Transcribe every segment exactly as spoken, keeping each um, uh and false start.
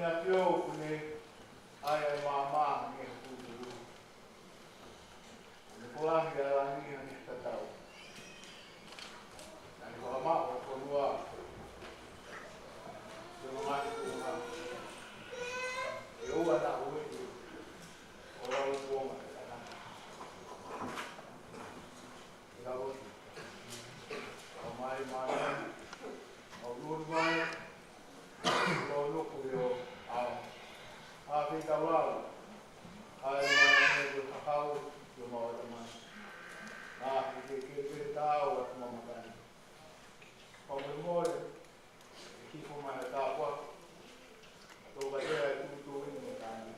ʻAfio ʻoku ne ʻai ʻa e maama hangē ha tulutulu. ʻOku ne kolahi ʻa langi hangē ha tatau. Naʻa ne fakamāʻopoʻopo ʻa e fonua ʻi hono ngaahi tuʻunga. ʻE ʻoua naʻa ueʻi ʻo lauikuonga ʻa e tangata. Ke tau lotu. Tamai Māʻoniʻoni, mau lulu mai, ʻo nofo ʻi ho ʻao. ʻA e fetaulau, ʻa e mana ne ke fakau, ʻi homau ʻatamai. ʻA e ke ke ke tau atu mamakai. Fakamolemole, ʻe hifo mai ʻa e tāpuaki, ʻa e tokāteline ʻa e tuʻutuʻuni mo e tānaki.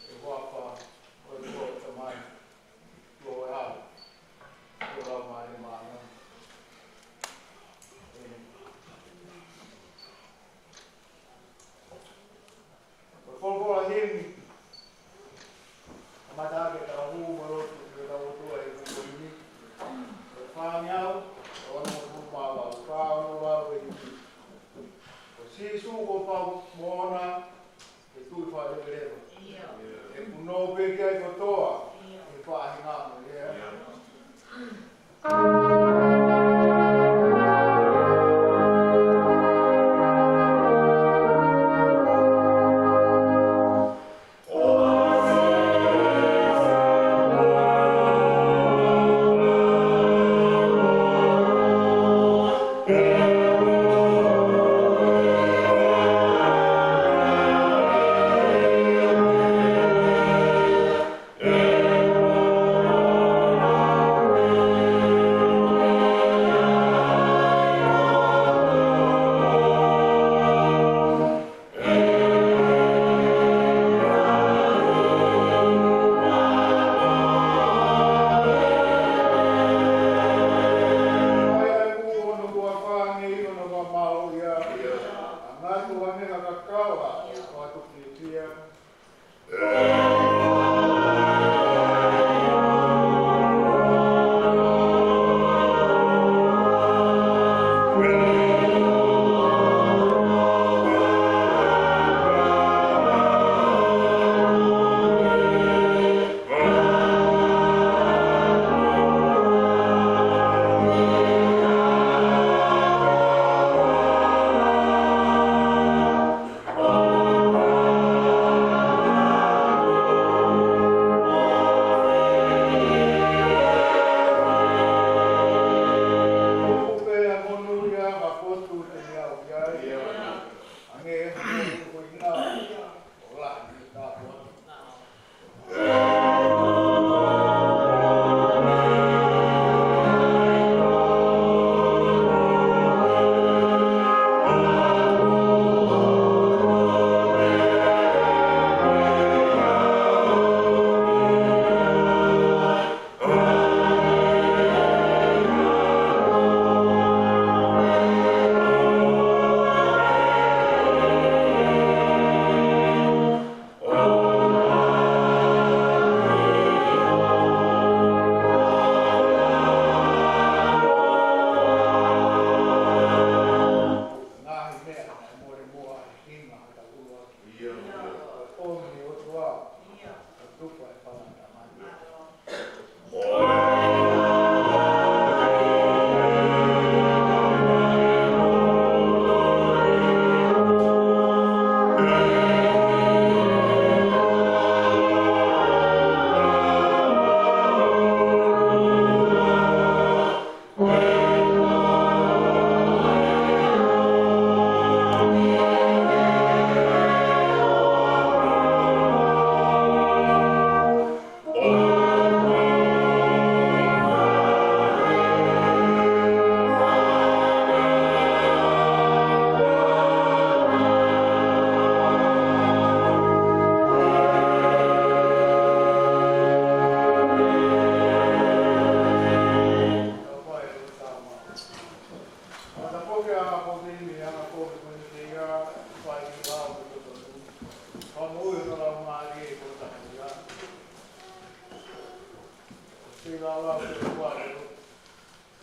ʻI he huafa ʻo e ʻOtua ko e Tamai, ʻOtua ʻo e ʻAlo, ʻOtua Laumālie Māʻoniʻoni. ʻĒmeni. Ko e folofola himi, kamata ʻaki ʻetau hū mo lotu ki hotau ʻOtua ʻi he pongipongi ni. Ko e fāngeau, ʻo ono mā valu, fā ono valu ʻe himi. Ko Sīsū kuo pau moʻona, ʻe tui fakaleveleva. ʻIo. ʻE punou pē ki ai kotoa, ʻio, ʻi he faʻahinga mo e lea. ʻIo.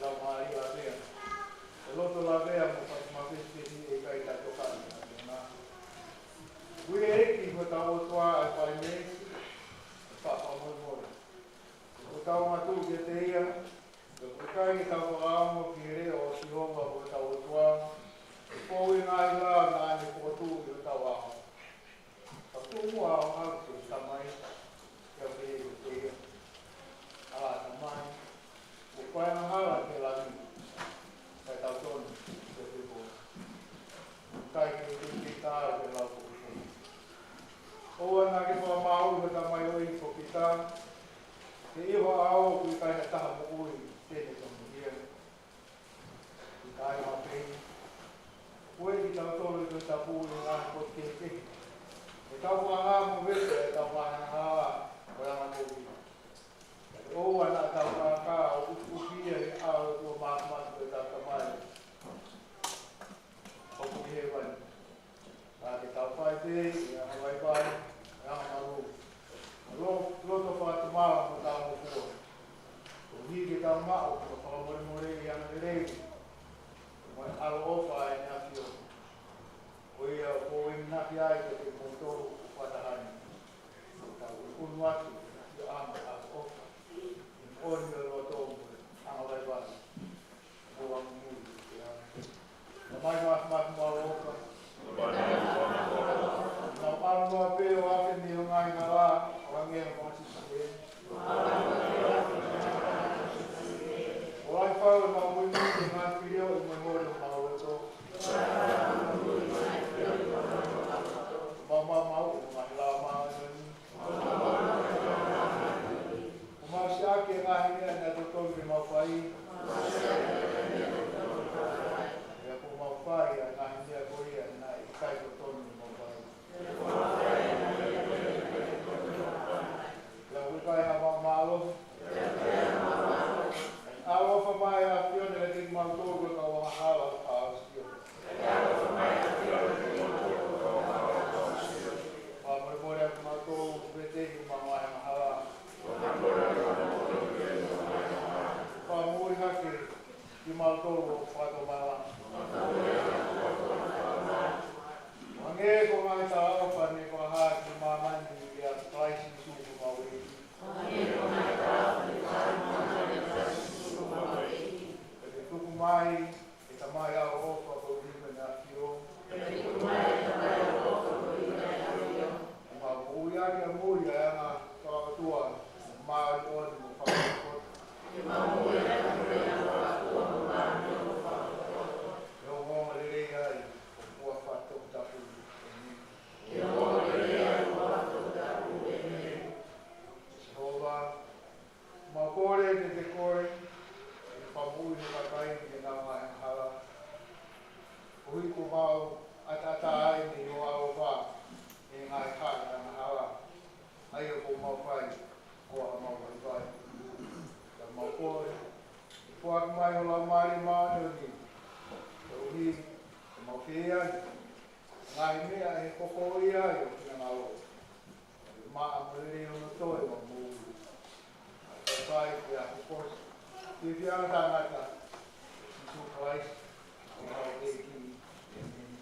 Lau mālie ʻa pea. ʻE loto lavea mo fai mafesifesi ʻe ʻikai tatokani ʻa tona. Ko ia ʻEiki ko hotau ʻOtua ʻa e fai meesi, ʻa e faʻa fakamolemole. Ko hotau ngāue kiate ia, ʻoku ʻikai ke tau fakaongo ki he leʻo ʻo Sihova ko hotau ʻOtua, ʻi he pou ʻo e ngaahi lao naʻa ne fokotuʻu ʻi hotau ʻao. Ka tuʻu muʻa ʻo haʻu ki he Tamai, ke pehē kiate ia, ʻA Tamai, kuo fai angahala ki he langi, kae tautonu ki ho fefo. Kae ʻikai ke u teitei taau ki he lau pokipoki. ʻOua naʻa ke fakamāuʻi hota maioʻi ko kita, he ʻi ho ʻao ʻoku ʻikai ha taha moʻui te ne tonuhia. ʻIkai maʻu pē, ʻoku ʻi ai kitautolu ʻi he Tohi Tapu ʻi he ngaahi potu kehekehe, ʻetau fakahā mo vete ʻetau ngaahi angahala mo e angakovi. Kae ʻoua naʻa tau kākā ʻo ʻufiʻufi ia he ʻao ʻo e ʻOtua Māfimafi ko hotau Tamai ʻoku ʻi hēvani. Ka ke tau fai pē ʻi he angavaivai, ʻi he angamalū, lo-, loto fakatomala mo taʻengata, koeʻuhi ke tau maʻu ʻa e fakamolemole ʻi he angalelei mo e ʻaloʻofa ʻa ʻEne ʻAfio, ko ia ʻoku ou ʻuhinga ki ai kiate kimoutolu ʻo fakataha ni. Tau ʻunuʻunu atu ki he ʻafioʻanga ʻaloʻofa, ʻi he moʻoni ʻo e loto mo e angavaivai. Tamai Māfimafi mo ʻaloʻofa. Mau ʻalu noa pē ʻo afe mei he ngaahi hala, ʻo hangē ko Sīsū ē. ʻO lahi fau ʻemau muimui ki he ngaahi filioʻi mo e mole ʻo homau loto. Mau maumauʻi ʻemau ngaahi lao māʻoniʻoni. Kuo mau siʻaki ʻa e ngaahi meʻa naʻe totonu ke mau fai. Pea kuo mau fai ʻa e ngaahi meʻa ko ia naʻe ʻikai totonu ke mau fai. Pea ʻoku ʻikai ha mau mālohi. ʻAloʻofa mai ʻa e ʻAfiona kiate kimautolu ko e kau angahala ʻo Sihova. Fakamolemole ʻa kimautolu ʻoku vete ʻi heʻemau ngaahi angahala. Fakamoʻui hake kimautolu ʻo fakatomala. Hangē ko e ngaahi talaʻofa naʻe fakahā ki māmani ʻia Kalaisi Sīsū ko homau ʻEiki. Kae tuku mai ʻe Tamai ʻaloʻofa koeʻuhi ko ʻEne ʻAfio. Ke mau moʻui ʻaki ʻa e moʻui ʻa e anga fakaʻotua, māʻoniʻoni mo fakapotopoto. Ke mau moʻui ʻaki ʻa e moʻui ʻa e anga fakaʻotua, mo māʻoniʻoni mo fakapotopoto. Ke ongoongo lelei ai ho huafa toputapu. ʻĒmeni. Ke ongoongo lelei ai ho huafa toputapu. ʻĒmeni. Sihova, mau kole ke ke kole ke fakamoʻui ho kakai mei heʻenau ngaahi angahala. Koeʻuhi kuo mau ʻataʻatā ai mei ho ʻaloʻofa ʻi he ngaahi haʻi angahala ʻa ia kuo mau fai ko haʻamau vaivai. Pea mau kole ke foaki mai ho Laumālie Māʻoniʻoni, koeʻuhi ke mau fie ʻi ai he ngaahi meʻa ʻe hoko ia ʻi ho finangalo. Maʻa mo lelei hono toe ʻemau moʻui. ʻA e kakai pea kuo ʻosi. Fiefia ʻa e tangata, Sīsū Kalaisi, ko homau ʻEiki. ʻĒmeni.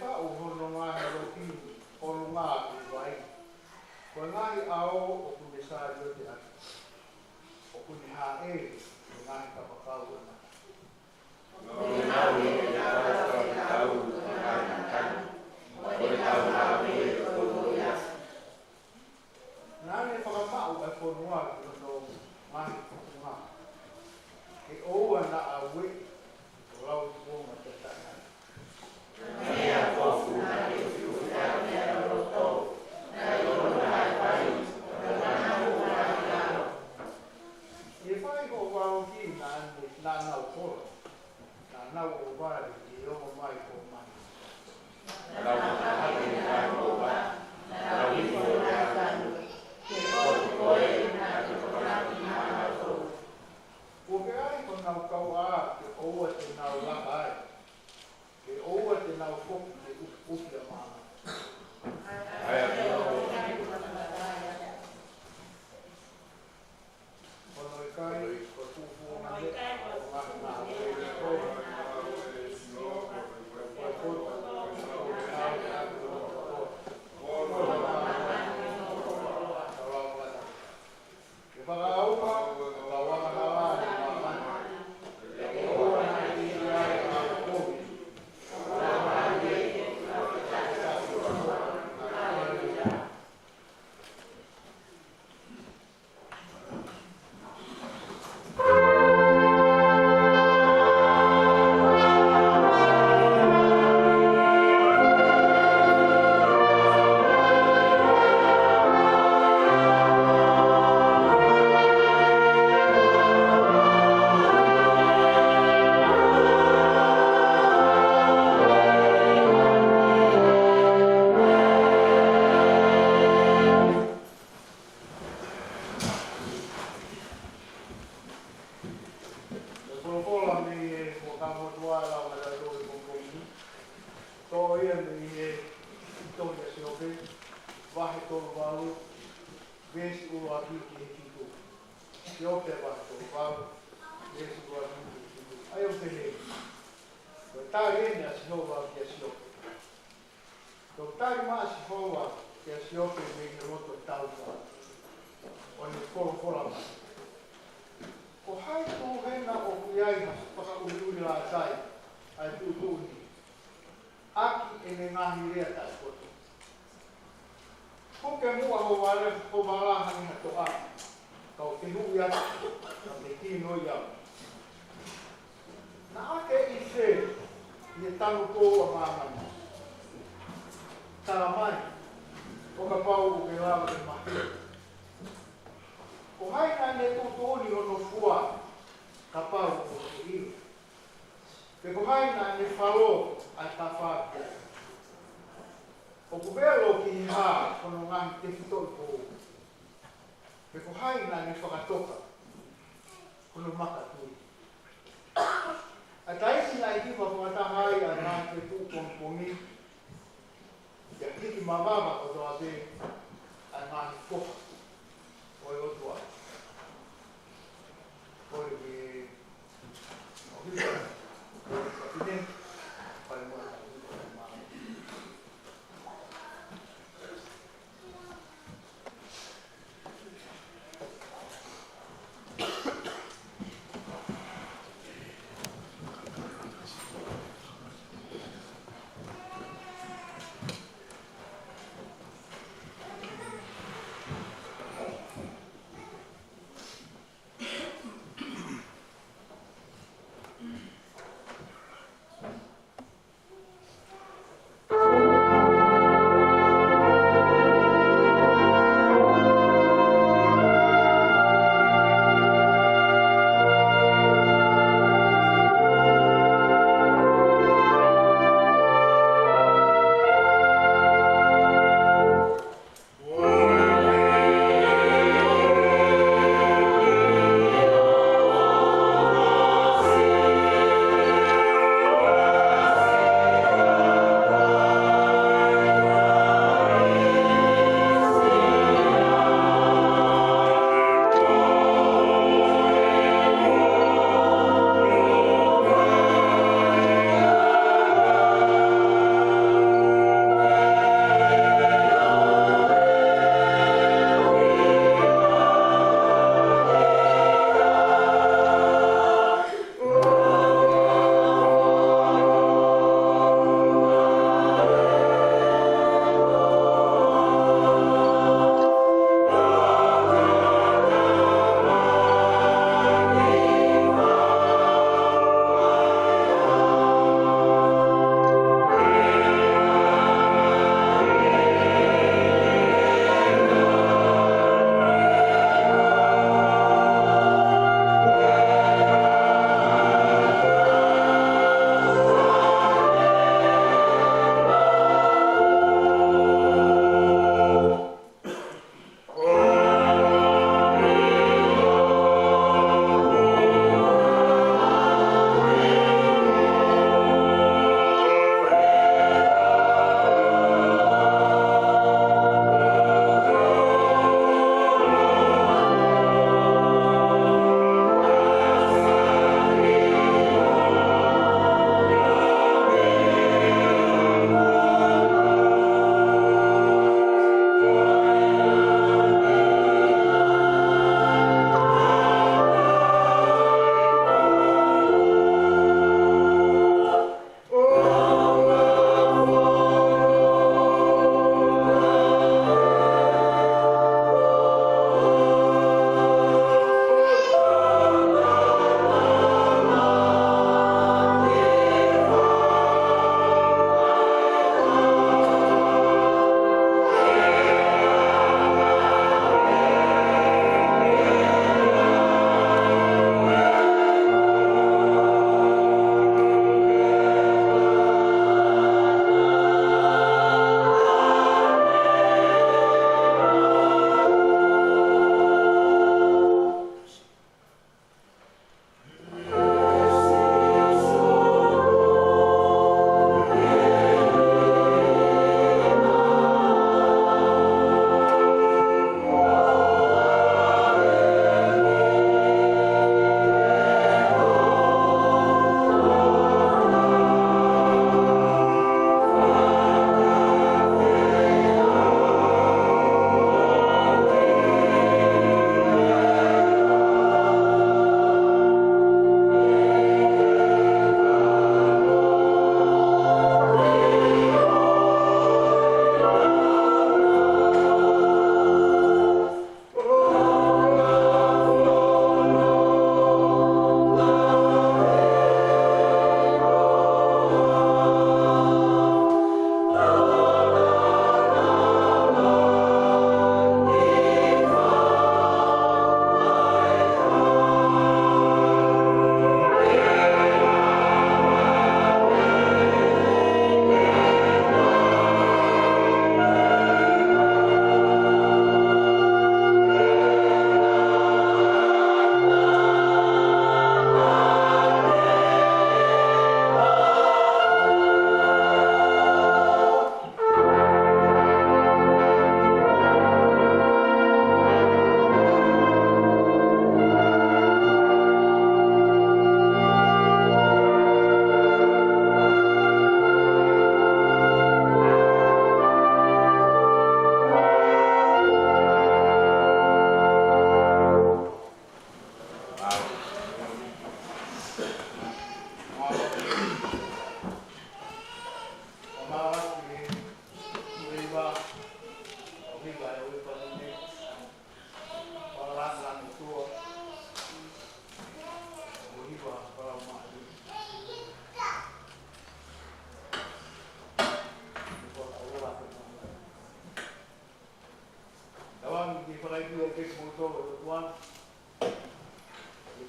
Faʻu hono ngaahi loki ʻolunga ʻi he vai, ko e ngaahi ʻao ʻoku ne saliote ʻaki, ʻoku ne hāʻele ʻi he ngaahi kapakau ʻo e mata. Naʻa ne fakamaʻu ʻa e fonua ki hono ngaahi fofonga, ke ʻoua naʻa ueʻi ʻo lauikuonga pē taʻengata. ʻI he fai hoʻo valoki naʻa ne, naʻa nau kola, naʻa nau ʻohovale ʻi he ongo mai ʻo mani. Kuo ke ʻai honau kauʻa ke ʻoua te nau laka ai, ke ʻoua te nau foki ke ʻufiʻufi ʻa māmani. Hono ʻikai ko e fuofua mane ʻo e ngaahi ngāue ʻo e poto, ko e poto ʻoku ne ʻave ʻaki hono kotoa. Ke fakaʻauha, ke fakaʻauha ʻa māmani. Ke ʻoua naʻa ʻi ai ha kovi. Ko e folofola mei he Fuakava Motuʻa ʻe lau maʻatautolu he pongipongi ni. Toʻo ia mei he tohi ʻa Siope, vahe tolu valu, veesi ʻuluaki ki he fitu. Siope vahe tolu valu, veesi ʻuluaki ki he fitu. ʻA ia ʻoku pehē: Ko e tali eni ʻa Sihova kia Siope. Toki tali mai ʻa Sihova kia Siope mei he loto taufa, ʻo ne folofola mai: Ko hai tuʻunga ʻoku ʻi ai ha fakaʻuliʻuli lātai ʻa e tuʻutuʻuni ʻaki ʻene ngaahi lea taʻepoto? Puke muʻa ho vale, ho vala hangē ha toʻa, kau fehuʻi atu, ka ke kinoʻi au. Naʻa ke ʻi fē ʻi he tanupou ʻa māmani? Tala mai, ʻo kapau ʻoku ke lava ke mahino. Ko hai naʻa ne tuʻutuʻuni hono fua, kapau ʻoku ke ʻilo? Pe ko hai naʻa ne falō ʻa e tafa ki ai? ʻOku velo ki he hā hono ngaahi tefitoʻi pou? Pe ko hai naʻa ne fakatoka hono maka tui? ʻA e taimi naʻe hiva fakataha ai ʻa e ngaahi fetuʻu pongipongi, pea hiki mavava kotoa pē ʻa e ngaahi foha ʻo e ʻOtua. Ko e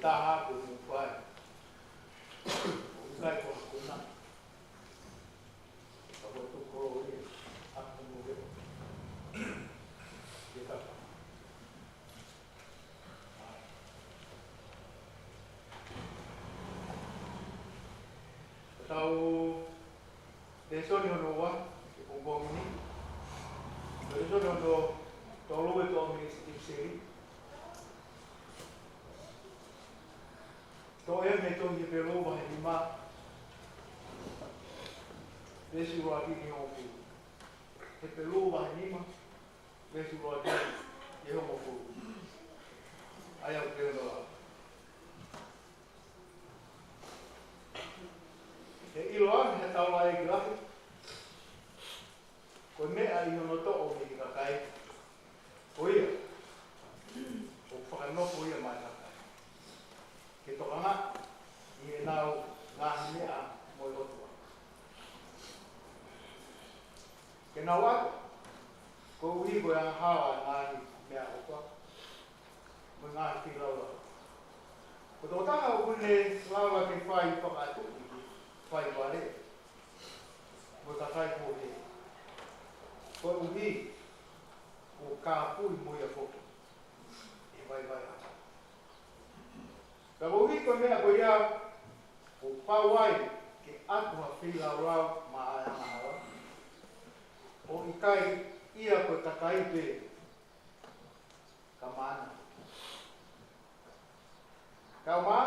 Taha ko e mou fai. ʻOku ʻikai ko ha kuna. Ka ko e tuʻu kolo ia. ʻA ko e mou leʻo. Ke tapa. Ko ʻetau lēsoni hono ua, ʻi he pongipongi ni. Ko e lēsoni hono tolu ʻi he toʻo mei he ʻIpiseli. Toʻo ia mei he tohi Hepelū vahe nima, veesi ʻuluaki ki he hongofulu. Hepelū vahe nima, veesi ʻuluaki ki he hongofulu. ʻA ia ʻoku pehē hono lau. He ʻiloa ʻe he taulaʻeiki lahi, ko e meʻa ʻi hono toʻo mei he kakai, ko ia ʻoku fakanofo ia maʻa e kakai, ke tokangaʻi ʻenau ngaahi meʻa mo e ʻOtua, ke nau ʻatu, koeʻuhi ko e angahala ʻa e ngaahi meʻa ʻofa mo e ngaahi feilaulau. Ko e tokotaha ʻoku ne lava ke fai fakaʻatuʻi, fai vale mo e kakai kuo hē, koeʻuhi kuo kāpui mo ia foki ʻe he vaivaiʻanga. Ka koeʻuhi ko e meʻa ko ia, kuo pau ai ke ʻatu ha feilaulau maʻa e angahala, ʻo ʻikai ia ko e kakai pē, ka maʻana. Kaeʻumaʻā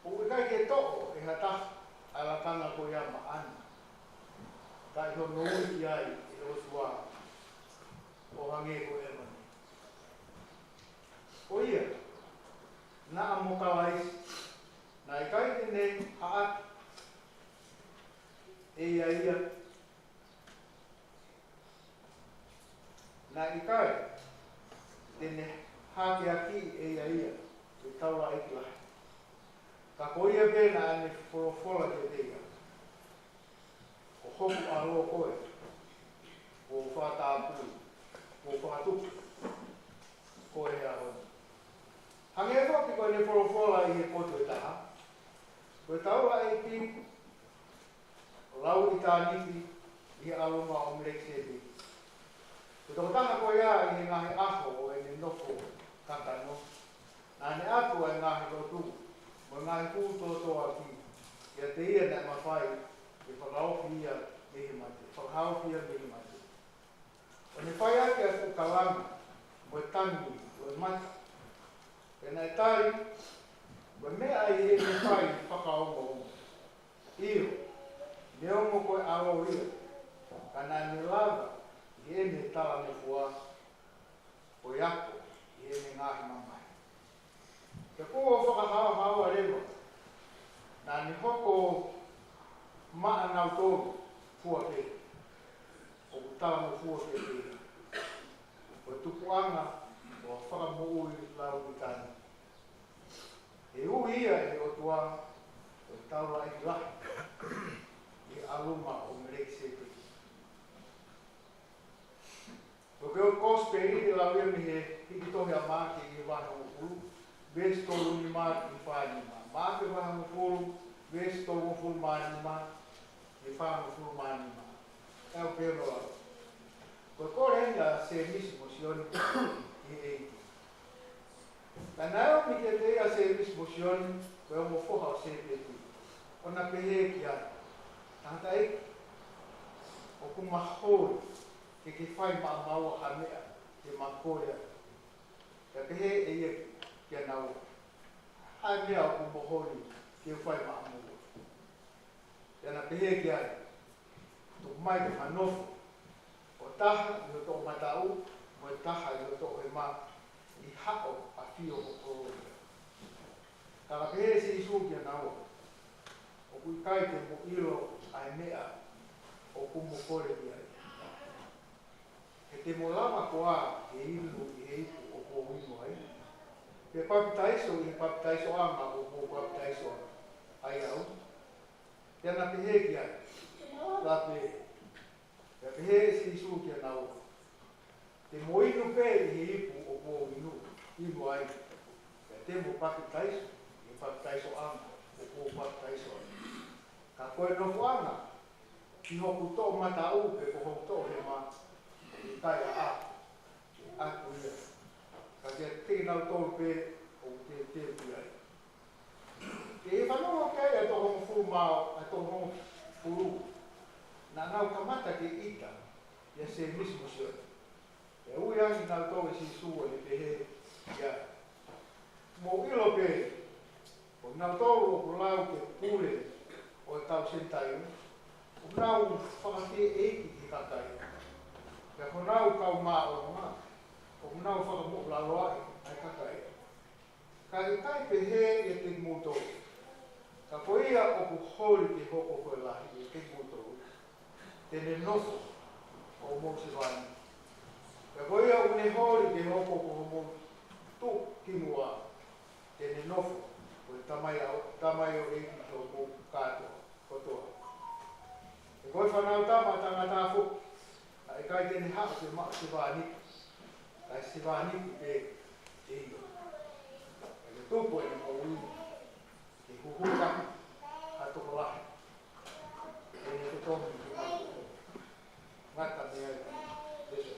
ʻoku ʻikai ke toʻo ʻe ha taha ʻa e lakanga ko ia maʻana, ka ʻi hono ui ki ai ʻe he ʻOtua, ʻo hangē ko ʻĒvani. Ko ia naʻa mo Kalaisi, naʻe ʻikai te ne haʻaki ʻe ia ia, naʻe ʻikai te ne hakeakiʻi ʻe ia ia ʻa e taulaʻeiki lahi, ka ko ia pē naʻa ne folofola kiate ia, Ko hoku ʻAlo koe, kuo u fakatapui, kuo u fakatupu koe he ʻaho ni. Hangē foki ko ʻene folofola ʻi he potu ʻe taha, ko e taulaʻeiki lauʻitāniti ʻi he ʻalunga ʻo Melekisēteki. Ko e tokotaha ko ia ʻi he ngaahi ʻaho ʻo ʻene nofo kakano, naʻa ne ʻatu ʻa e ngaahi lotu mo e ngaahi kū tōtōaki kiate ia naʻe mafai ke fakaofi ia mei he mate, fakahaofi ia mei he mate. ʻO ne fai ʻaki ʻa e fuʻu kalanga mo e tangi ʻo e mata. Pea naʻe tali, ko e meʻa ʻi heʻene fai fakaongoongo. ʻIo, neongo ko e ʻAlo ia, ka naʻa ne lava ʻi heʻene talangofua, ko e ako ʻi heʻene ngaahi mamahi. Pea kuo fakahaohaoa leva, naʻa ne hoko maʻanautolu fua pē, ʻoku talangofua pē pē, ko e tupuʻanga ʻo e fakamoʻui lauʻitāniti. He ui ia ʻe he ʻOtua ko e taulaʻeiki lahi ʻi he ʻalunga ʻo Melekisēteki. Ko e kosipeli ʻoku lau ia mei he hiki tohi ʻa Maʻake ʻi he vahe hongofulu, veesi tolu nima ki he fā nima. Maʻake vahe hongofulu, veesi tolungofulu mā nima ki he fāngofulu mā nima. ʻOku pehē hono lau. Ko e kole eni ʻa Sēmisi mo Sione ki he ʻEiki. Ka naʻe ʻomi kiate ia ʻa Sēmisi mo Sione, ko e ongo foha ʻo Sēpeti, ʻo na pehē ki ai, Tangataʻeiki, ʻoku ma holi ke ke fai maʻamaua ha meʻa te ma kole ai. Pea pehē ʻe ia kiate kinaua, Ko e hā e meʻa ʻoku mo holi ke u fai maʻamua? Pea na pehē ki ai, Tuku mai ke ma nofo, ʻo taha ʻi ho toʻomataʻu, mo e taha ʻi ho toʻohema, ʻi haʻo ʻafio ho koloa. Ka naʻe pehē ʻe Sīsū kiate kinaua, ʻOku ʻikai te mo ʻilo ʻa e meʻa ʻoku mo kole ki ai. He te mo lava koā ke inu ʻi he ipu ʻoku ou inu ai, pe papitaiso ʻi he papitaisoʻanga ʻoku ou papitaiso ai au? Pea na pehē ki ai, Te ma lava pē. Pea pehē ʻe Sīsū kiate kinaua, Te mo inu pē ʻi he ipu ʻoku ou inu, inu ai. Pea Te mo papitaiso, ʻi he papitaisoʻanga ʻoku ou papitaiso ai. Ka ko e nofoʻanga ki hoku toʻomataʻu pe ko hoku toʻohema, ʻikai ʻaʻaku, ʻaʻaku ia. Ka kiate kinautolu pē ʻoku teuteu ki ai. ʻI he fanongo ki ai ʻa e toko hongofulu mā, ʻa e toko hongofulu, naʻa nau kamata ke ʻita ʻia Sēmisi mo Sione. Pea ui ange kinautolu ʻe Sīsū ʻo ne pehē ki ai, Mou ʻilo pē, ko kinautolu ʻoku lau ke pule ʻo e kau Senitaile, ʻoku nau fakafieʻeiki ki he kakai. Pea ko honau kau māʻolunga, ʻoku nau fakamoʻulaloaʻi ʻa e kakai. Ka ʻikai pehē ʻiate kimoutolu. Ka ko ia ʻoku holi ke hoko ko e lahi ʻiate kimoutolu, te ne nofo ko homou sevāniti. Ka ko ia ʻoku ne holi ke hoko ko homou tuʻukimuʻa, te ne nofo ko e tamaioʻe-, tamaioʻeiki ki homou kātoa kotoa. He ko e Fanautama ʻa Tangata foki, naʻe ʻikai te ne haʻu ke maʻu sevāniti, kae sevāniti pē ʻe ia. Ke tupu ʻene moʻui, ke huhuʻi ha tokolahi, ke ne totongi ke maʻu. Ngata mei ai, Sēmisi.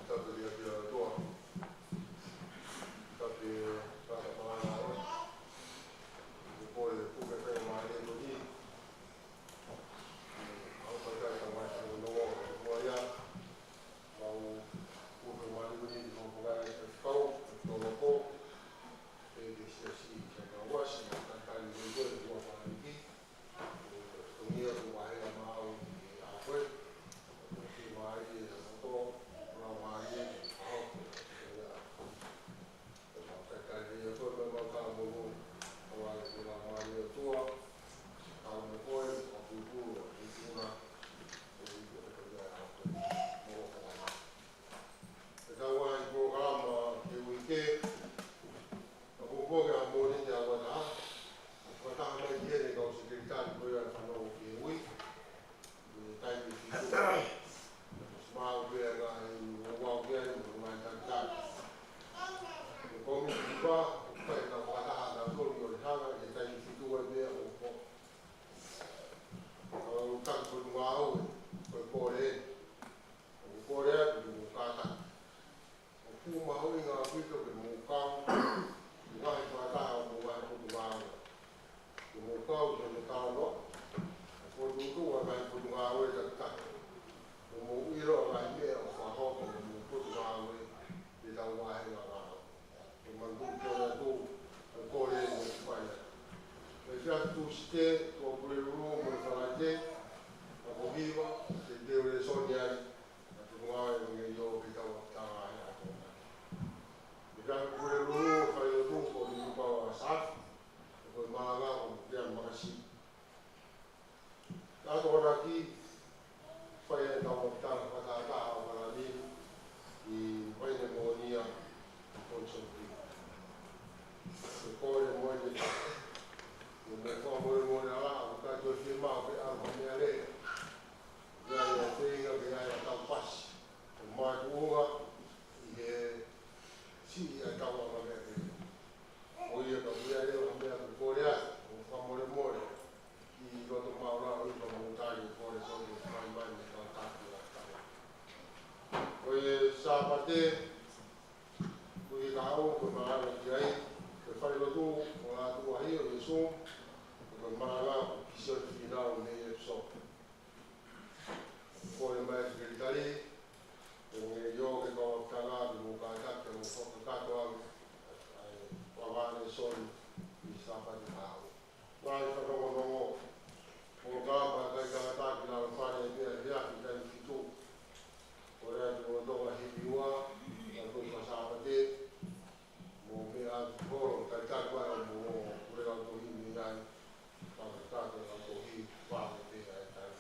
Tapu ki he ʻOtua. Tapu ki he Tamai Hēvani. Ko e pole puke pē mālie ko eni. ʻOku ou talitali mai ʻa e nongo ko ia. Kau puke mālie ko eni, ko e puke ʻa e kau, ko e toloko. Pea ke siasi, ke kau ʻasi, ʻoku ou talitali mai ko e ua pāniki. Ko ia ko e vahe ʻa maʻu ʻi he ʻaho ko ē, ko e fiemālie ʻa e loto, ʻoku lau mālie, ʻa hoku, ko ia. Ko e mau kaikai ia ko e mau kau moʻui, ʻoku lau mālie ʻOtua, kau mo koe, ʻo pupulu, ʻi tuna, ʻo i ko e ko ia ʻa hoku, mo ko ia. ʻE tau ʻi he polokalama ki he uike, ka ko e pō ke ʻa mōni te au ʻatā, ʻo fakataha mai ki heʻene kau sekelitali ko ia ʻe fanongo ki he ui, ʻi he taimi fitu. Mau pē ʻa e ngaahi ʻo wau ki ai, mo e ngaahi takitaki. Ko e kōmiti kipa, ʻoku fai ʻa e fakataha ʻa tautolu ʻi ʻOlehanga, ʻi he taimi fitu ai pē ʻo pō. ʻOku taki potungāue, ko e pole eni. ʻOku ou kole atu ke mou kātaki. ʻOku mahuʻinga ʻaupito ke mou kau, ngaahi fakataha ʻo mou ngaahi potungāue. Ke mou kau ke mou talanoa, ʻo tuʻutuʻu ʻa e ngaahi potungāue takitaha. Ke mou ʻilo ʻa e ngaahi meʻa ʻoku fakahoko ʻi homou potungāue, ke tau vahe ngāue. Ko e manatuʻi kole atu, ko e kole ʻoku fai atu. Ko e efiafi Tūsite, ko e Pulelulu mo e Falaite, ʻaho hiva, te teu lēsoni ai, ʻa e potungāue ʻo e ngaahi ʻo ke tau ʻatā ai ʻa e tōna. Efiafi Pulelulu, fai atu ko e Liliu Paula Safi, ko e malanga ʻo Pea Makasi. Ka tokonaki, fai ʻa e tau ʻatā fakataha ʻo Malani, ʻi Vaine Moʻonia, Ponson Piki. Ko e kole mo e te, ko e mo fakamolemole ala, ʻoku ʻikai toe fiemaʻu ke ʻalu ha meʻalea. ʻIkai ʻi ai ha feinga ke ʻai ha tau pasi, ko e makatuʻunga ʻi he siʻi ʻa e tau ʻanga meʻalea. Ko ia ka ʻoku ʻi ai ha meʻa ʻoku kole ai, ʻo fakamolemole, ʻi loto māʻulalo ʻi ka mou tali ko e sō ke fai mai mo e kau taki ʻa e tau. Ko e Sāpate, ko e kahaʻu, ko e malanga ki ai, ko e falelotu, ko e ʻAtu ʻAhi ʻo Sīsū, ko e malanga, ko Kisioti Fīnau mei ʻEfesō. Kole mai sekelitali, ʻo nge io ke kau ʻapitanga, ke mou kātaki, ke mou fakakakato au, ʻa e, ʻa e lēsoni ʻi he Sāpate kahaʻu. Ngaahi fanongonongo, mo ka ma kai kātaki, lalo fale, pea hea, ki kai fitu. Ko e atu o Tonga Hipiua, na ko e Sāpate, mo meʻa holo, kai kātaki mai, mo, mo, kule kau tohi mei ai, kau kātaki kau tohi, pā, pea, kai.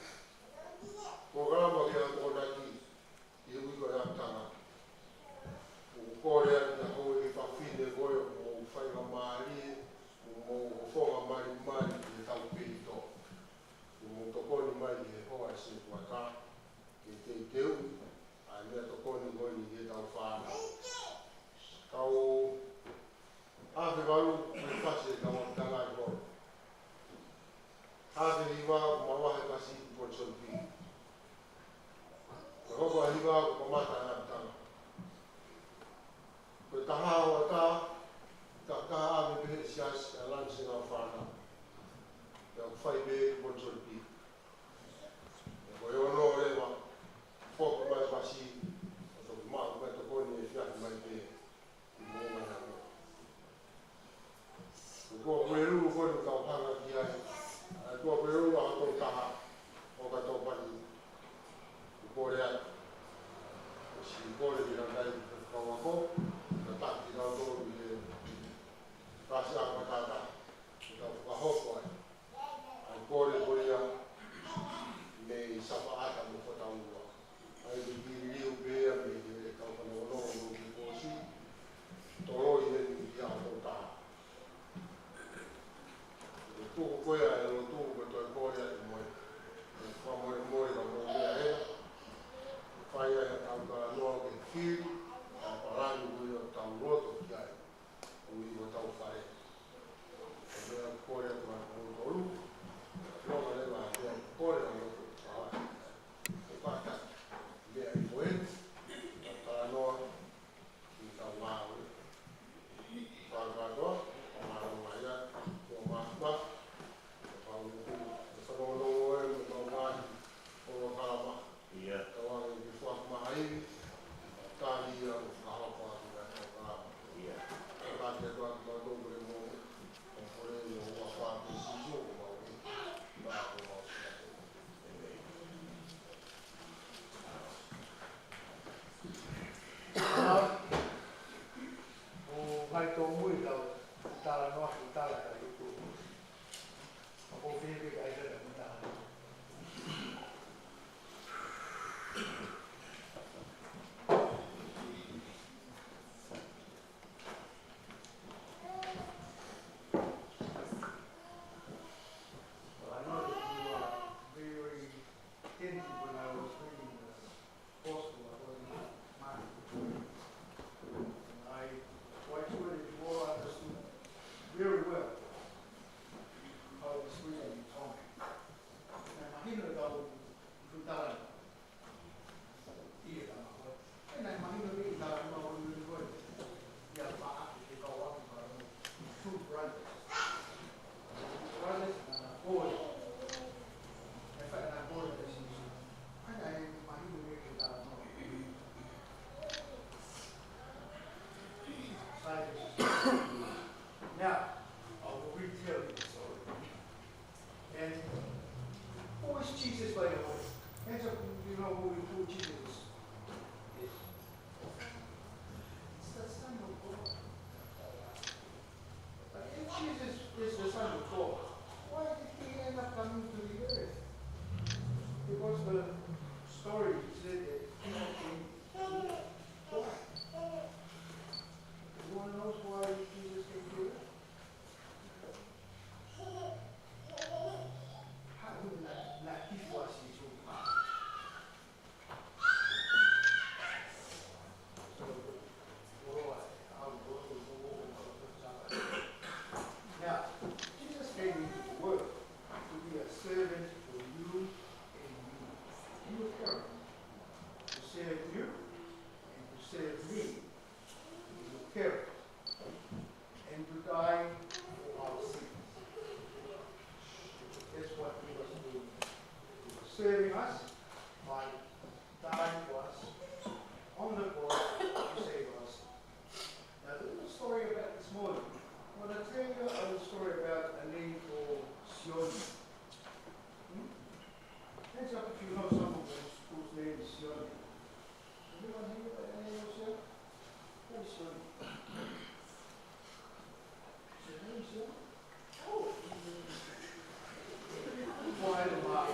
Ko e kalama ki Sina fana. Ia fai pē ki Ponsonipika. Ko e ono leva, foki mai pasi, ʻo toki maʻu mai tokoni e fiafi mai pē, ʻi Moʻunga Heamea. Ko e kuohelu ko eni ʻoku tau hanga ki ai, ʻa e kuohelu ʻa e toko taha ʻo ka tau pani, ʻoku kole ai. ʻOsi kole ki lanai, kau ako, ka taki kau tō i he, kasi a matata. Tau fakahoko ai ʻa e kole ko ia mei Sapaʻata mo Fataulua. ʻA ia ʻoku liliu pē ia mei he kau fanongonongo mo e kikosi. Toloi eni ia ʻo tau taha. ʻE tuku ko ia e lotu mo e toe kole atu mo e. ʻE fakamolemole ka mo ia he. Fai ai ʻa e kau talanoa ke fili ʻa e palani ko ia ʻoku tau loto ki ai. Ui ʻo tau fale. Ko e meʻa ʻoku kole atu ʻa kimoutolu. Nonga leva ʻa e meʻa ʻoku kole ʻa kimoutolu. Pala. Ko e pata. Meʻa ʻi ko eni. Talanoa. Ki tau ngāue. Fakakātoa. Mālō mai ia. Ko māfima. Ko pau nuku. Ko fanongonongo e mo tau ngaahi. Ko lo kalama. Ia. Tau ange ki fuak maha ivi, tali ia ʻo fakahoko atu ʻa e kau kalama. Ia. Ka te atu atu atu atu atu mo, ʻo kole ia ʻo ua fā pe Sīsū ʻo mau i, ma ʻo mau sina. ʻĒmeni. ʻO mai tō mui tau, talanoa ki tala ka i tu. Well, I know that you are very attentive when I was reading the Gospel according to Mark. And I quite sure that you all understood very well how this reading is on. Naʻe mahino e kau fuʻu talanoa. Ia tama koe. Naʻe mahino e talanoa ʻo e ʻuhinga ko e. Ia faʻa ke kau aku ka no. Two brothers. Brothers na na koe. E faʻa na koe te Sīsū. ʻA ia naʻe mahino e talanoa. Sai. Now, I will retell you the story. And who is Jesus, by the way? Hands up, you know who, who Jesus is. It's the Son of God. But if Jesus is the Son of God, why did he end up coming to the earth? Because the story said that he came. Why? Anyone knows why Jesus came to earth? How would that, that be for us to do? Now, Jesus came into the world to be a servant for you and me. You are parents. To serve you and to serve me. He was killed and to die for our sins. That's what he was doing. He was serving us by dying for us on the cross to save us. Now, there's a story about this morning. I want to tell you a little story about a lady called Sione. Hmm? Hands up if you know someone whose, whose name is Sione. Anyone here by the name of Sione? Who is Sione? Is your name Sione? Oh. Why the mark?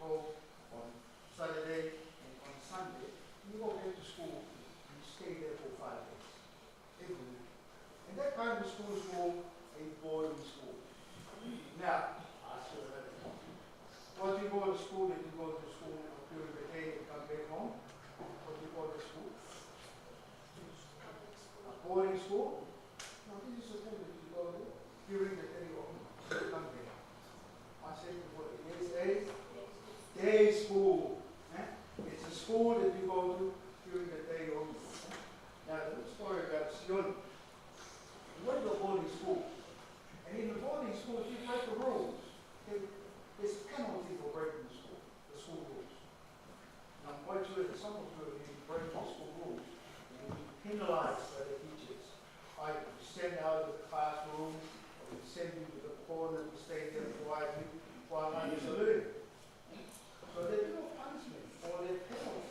on Saturday and on Sunday, you go back to school, you stay there for five days. Every week. And that time the schools were a boarding school. Now, I should have had a, what do you call the school that you go to school during the day and come back home? What do you call the school? A boarding school? No, this is a school that you go there during the day only. Come back. I said before, it is a day school. Eh? It's a school that you go to during the day only. Now, the story about Sione. He went to a boarding school. And in the boarding school, if you break the rules, there- there's a penalty for breaking the school, the school rules. And I'm quite sure that some of you have been breaking the school rules. And you've been penalized by the teachers. Either be sent out of the classroom, or they send you to the corner to stay there quietly while others are learning. So there's no punishment or there's penalty.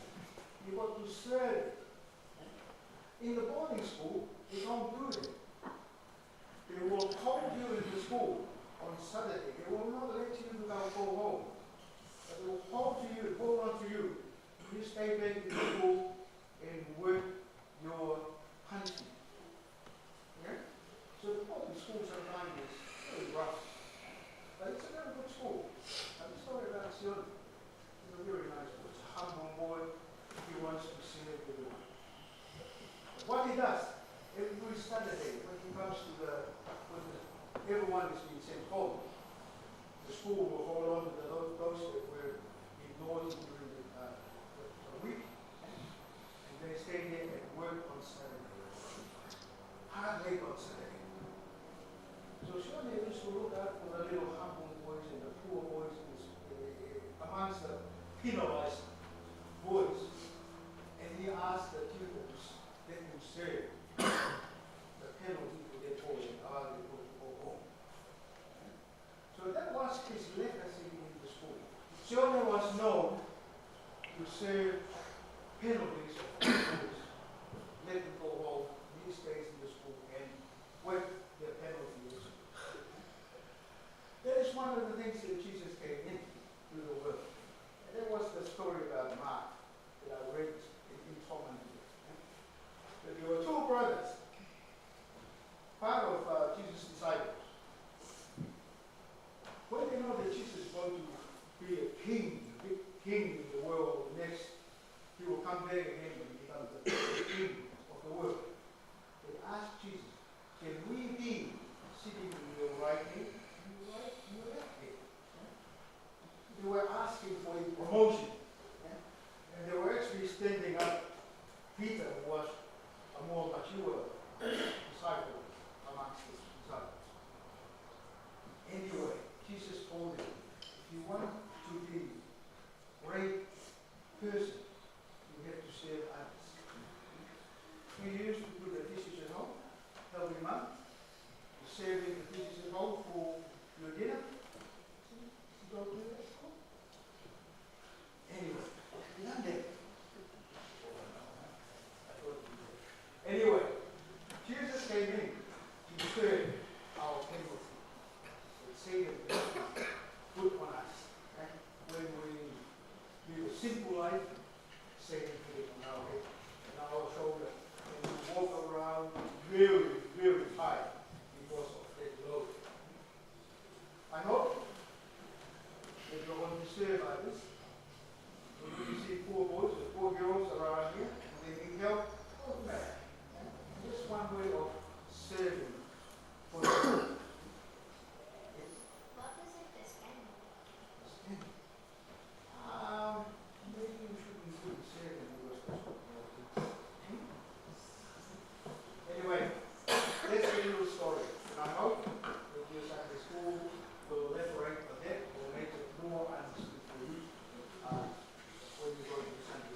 You got to serve it. In the boarding school, they don't do that. They will hold you in the school on Saturday. They will not let you go, go home. But they will hold to you, hold on to you. You stay back in the school and work your punishment. Okay? So the public school sometimes is very rough. But it's a very good school. I'm sorry about Sione. He's a really nice boy. He's a humble boy. He wants to serve everyone. What he does, every Saturday when he comes to the, when the, everyone is being sent home, the school will hold on to the, those that were being naughty during the, uh, the, the week, and they stay there and work on Saturday. Hard labor on Saturday. So Sione used to look out for the little humble boys and the poor boys in this, uh, amongst the penalized boys. And he asked the pupils, let them serve the penalty for their fault and how they go to go home. So that was his legacy in the school. Sione was known to serve penalties of the boys. Let them go home, he stays in the school and work their penalties. That is one of the things that Jesus came in to the world. And that was the story about Mark that I read in, in Tom and Jerry. That there were two brothers, part of, uh, Jesus' disciples. When they know that Jesus is going to be a king, a big king in the world, next, he will come back again and become the king of the world. They asked Jesus, can we be sitting in your right hand, in your right, in your left hand? They were asking for a promotion. And they were actually standing up Peter, who was a more mature disciple amongst the disciples. Anyway, Jesus told them, if you want to be a great person, you have to serve others. You used to do the dishes at home, helping mom, serving the dishes at home for your dinner. You don't do that at home. Anyway, you done that. Anyway, Jesus came in to serve our penalty that Satan put on us. Eh? When we live a sinful life, Satan put it on our head, on our shoulder, and we walk around very, very tired because of that load. I hope that you're going to serve others. When you see poor boys or poor girls around here, and they need help, help them. Yeah? Just one way of serving for them. Yes? What is it, the spending? Spending. Um, maybe you should include the serving because that's what we all do. Hmm? Anyway, that's a little story. And I hope that your Sunday school will elaborate on that or make it more understood for you, uh, when you go to the Sunday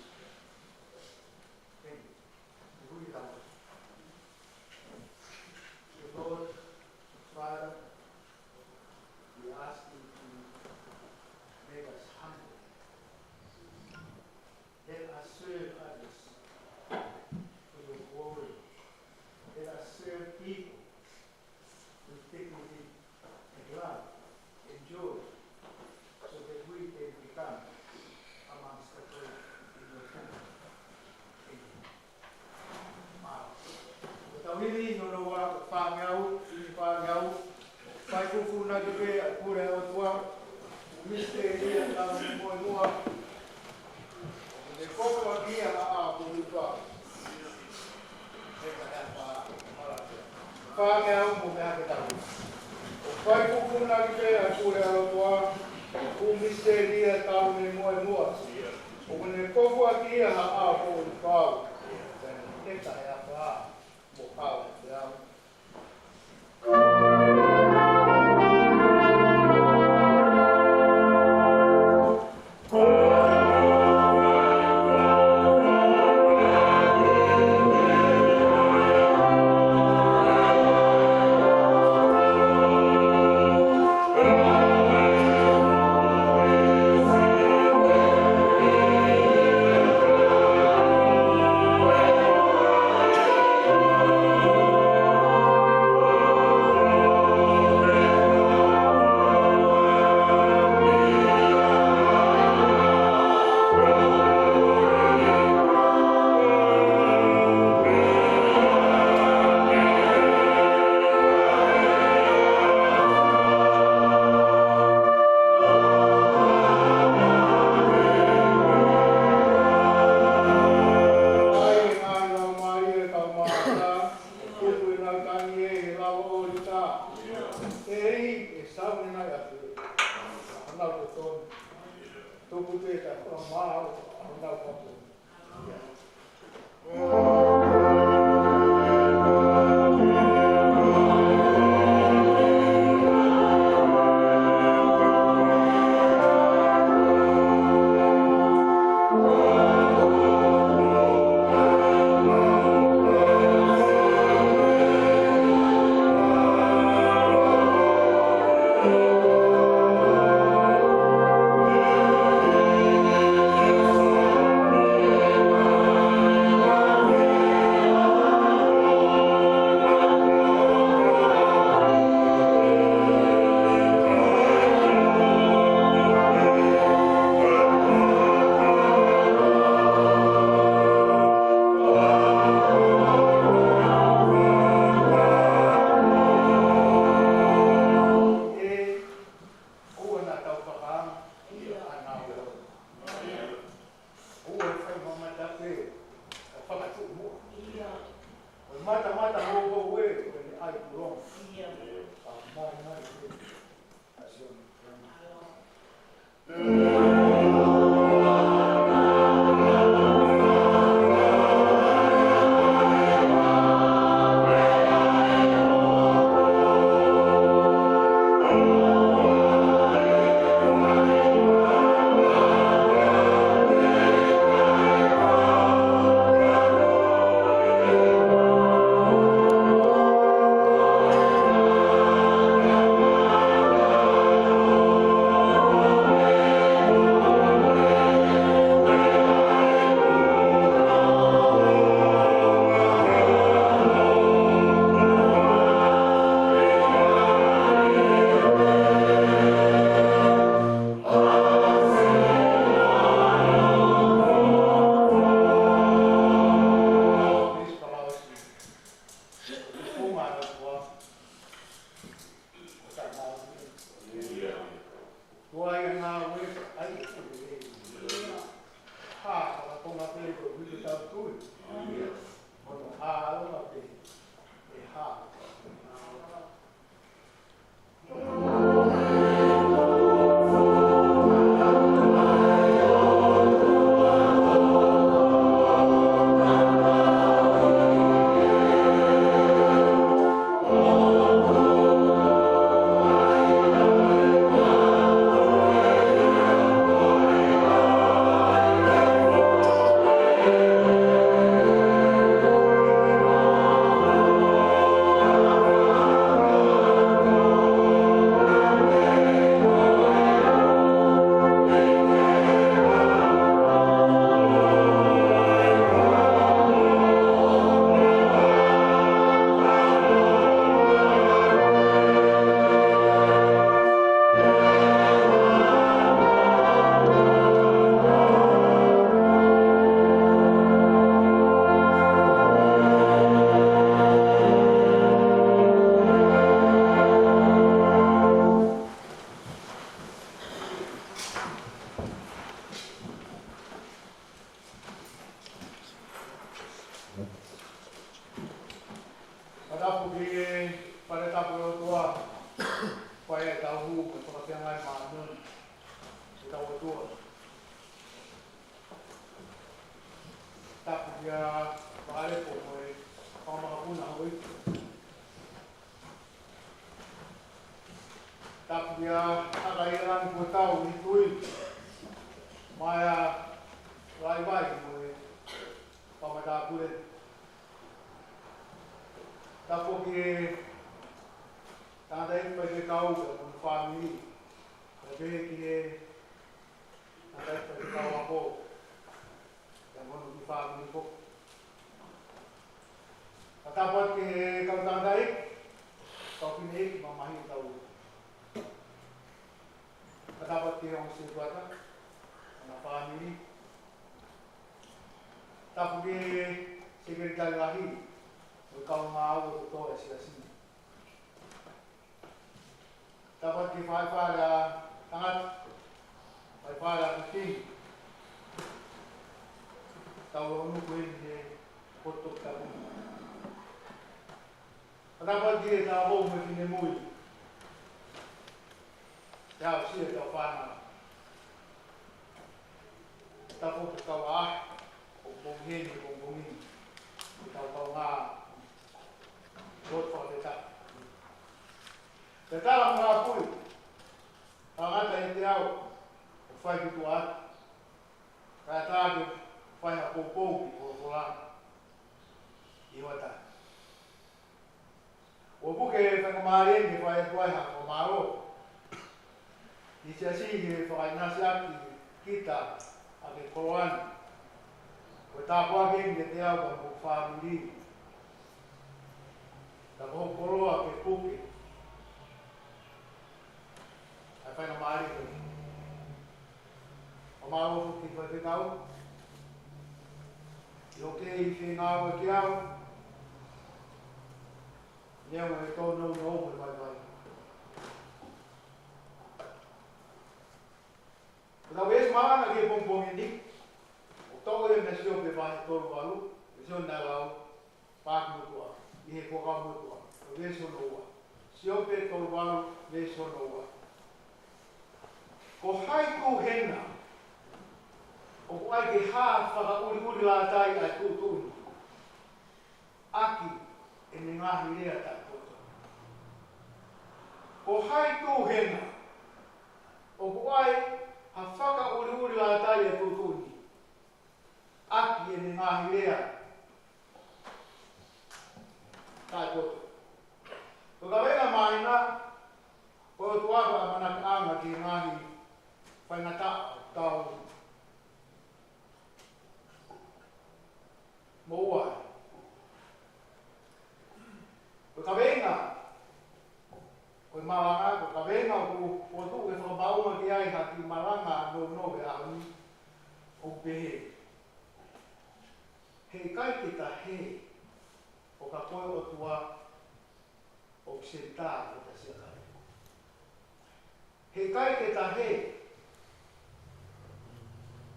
ʻOtua, misiteli ʻa e tau moemoe. ʻOku ne kofuʻaki ia ha ʻao kuo nau pau. Fāngeau mo meʻa ke tau. ʻOku fai kukunaki pē ʻa e pule ʻa e ʻOtua, ʻoku misiteli ʻa e tau moemoe. ʻOku ne kofuʻaki ia ha ʻao kuo nau pau. Pea ne heka ʻa e ʻafa mo hao ʻa e peau. ʻEiki, ʻe sau ni nai atu, ʻa honau totonu. Tuku pē ta kua mā, ʻa honau totonu. Tau ʻOtua. Tapu kia Valepo mo e fanga makapuna hoi. Tapu kia Hakailani Kuotau ʻi Tui. Maea Laivai mo e fanga matāpule. Tapu ki he tangataʻeiki faifekau mo e fāmili. Tapu ki he tangataʻeiki faifekau ako. Pea mo hono kiʻi fāmili ko. Tapu ki he kau tangataʻeiki, kau fineʻeiki mamahi ʻo tau. Tapu ki he ongo sētuata, mo e fāmili. Tapu ki he sekelitali lahi, mo e kau ngāue kotoa ʻo e siasi. Tapu ki he faifekau tangata, faifekau kikini. Tau ʻonuku eni he poto tapu. Tapu ki he talavou mo e finemui. Tau sio tau fānau. Tapu ki he kau ʻaʻahi, ʻoku mou ʻi heni he pongipongi ni. Ke tau kaungā lotu fakafetaʻi. Ke tala mo e ngaahi pui. Tangata ʻiate au, ʻoku fai ki tuʻa atu. Kae ʻatā ke fai ha poupou ki he folofola. ʻI he ʻOtua. ʻOku puke faingamālie ke fai atu ai ha fakamālō. ʻI he siasi he fakaʻinasiʻaki kita ʻaki e koloa ni. Ko e tāpuaki eni kiate au mo hoku fāmili. Ka ko hoku koloa ke puke. ʻA e faingamālie ko eni. Fakamālō foki ki he faifekau. ʻI hoʻo kei fengāueʻaki au. Neongo e tōnounou mo e vaivai. Ko ʻetau veesi malanga ki he pongipongi ni, ʻoku toʻo ia mei Siope vahe tolu valu, veesi hono lau, paaki motuʻa, ʻi he Fuakava Motuʻa, ko e veesi hono ua. Siope tolu valu, veesi hono ua. Ko hai tuʻu hena, ʻoku ʻai ke hā fakaʻuliʻulilātai ʻa e tuʻutuʻuni ʻaki ʻene ngaahi lea taʻepoto. Ko hai tuʻu hena, ʻoku ʻai ha fakaʻuliʻulilātai ʻa e tuʻutuʻuni ʻaki ʻene ngaahi lea taʻepoto. Ko e kaveinga māhina, ko e ʻOtua ko e ʻamanaki ʻanga ki he ngaahi faingataʻa ʻoku tau moʻua ai. Ko e kaveinga, ko e malanga, ko e kaveinga ʻoku ou tuku ke fakamaʻunga ki ai ha kiʻi malanga nounou he ʻaho ni, ʻoku pehē: He ʻikai ke ta hē, ʻo ka ko e ʻOtua ʻoku senitā ʻi hota siakale. He ʻikai ke ta hē,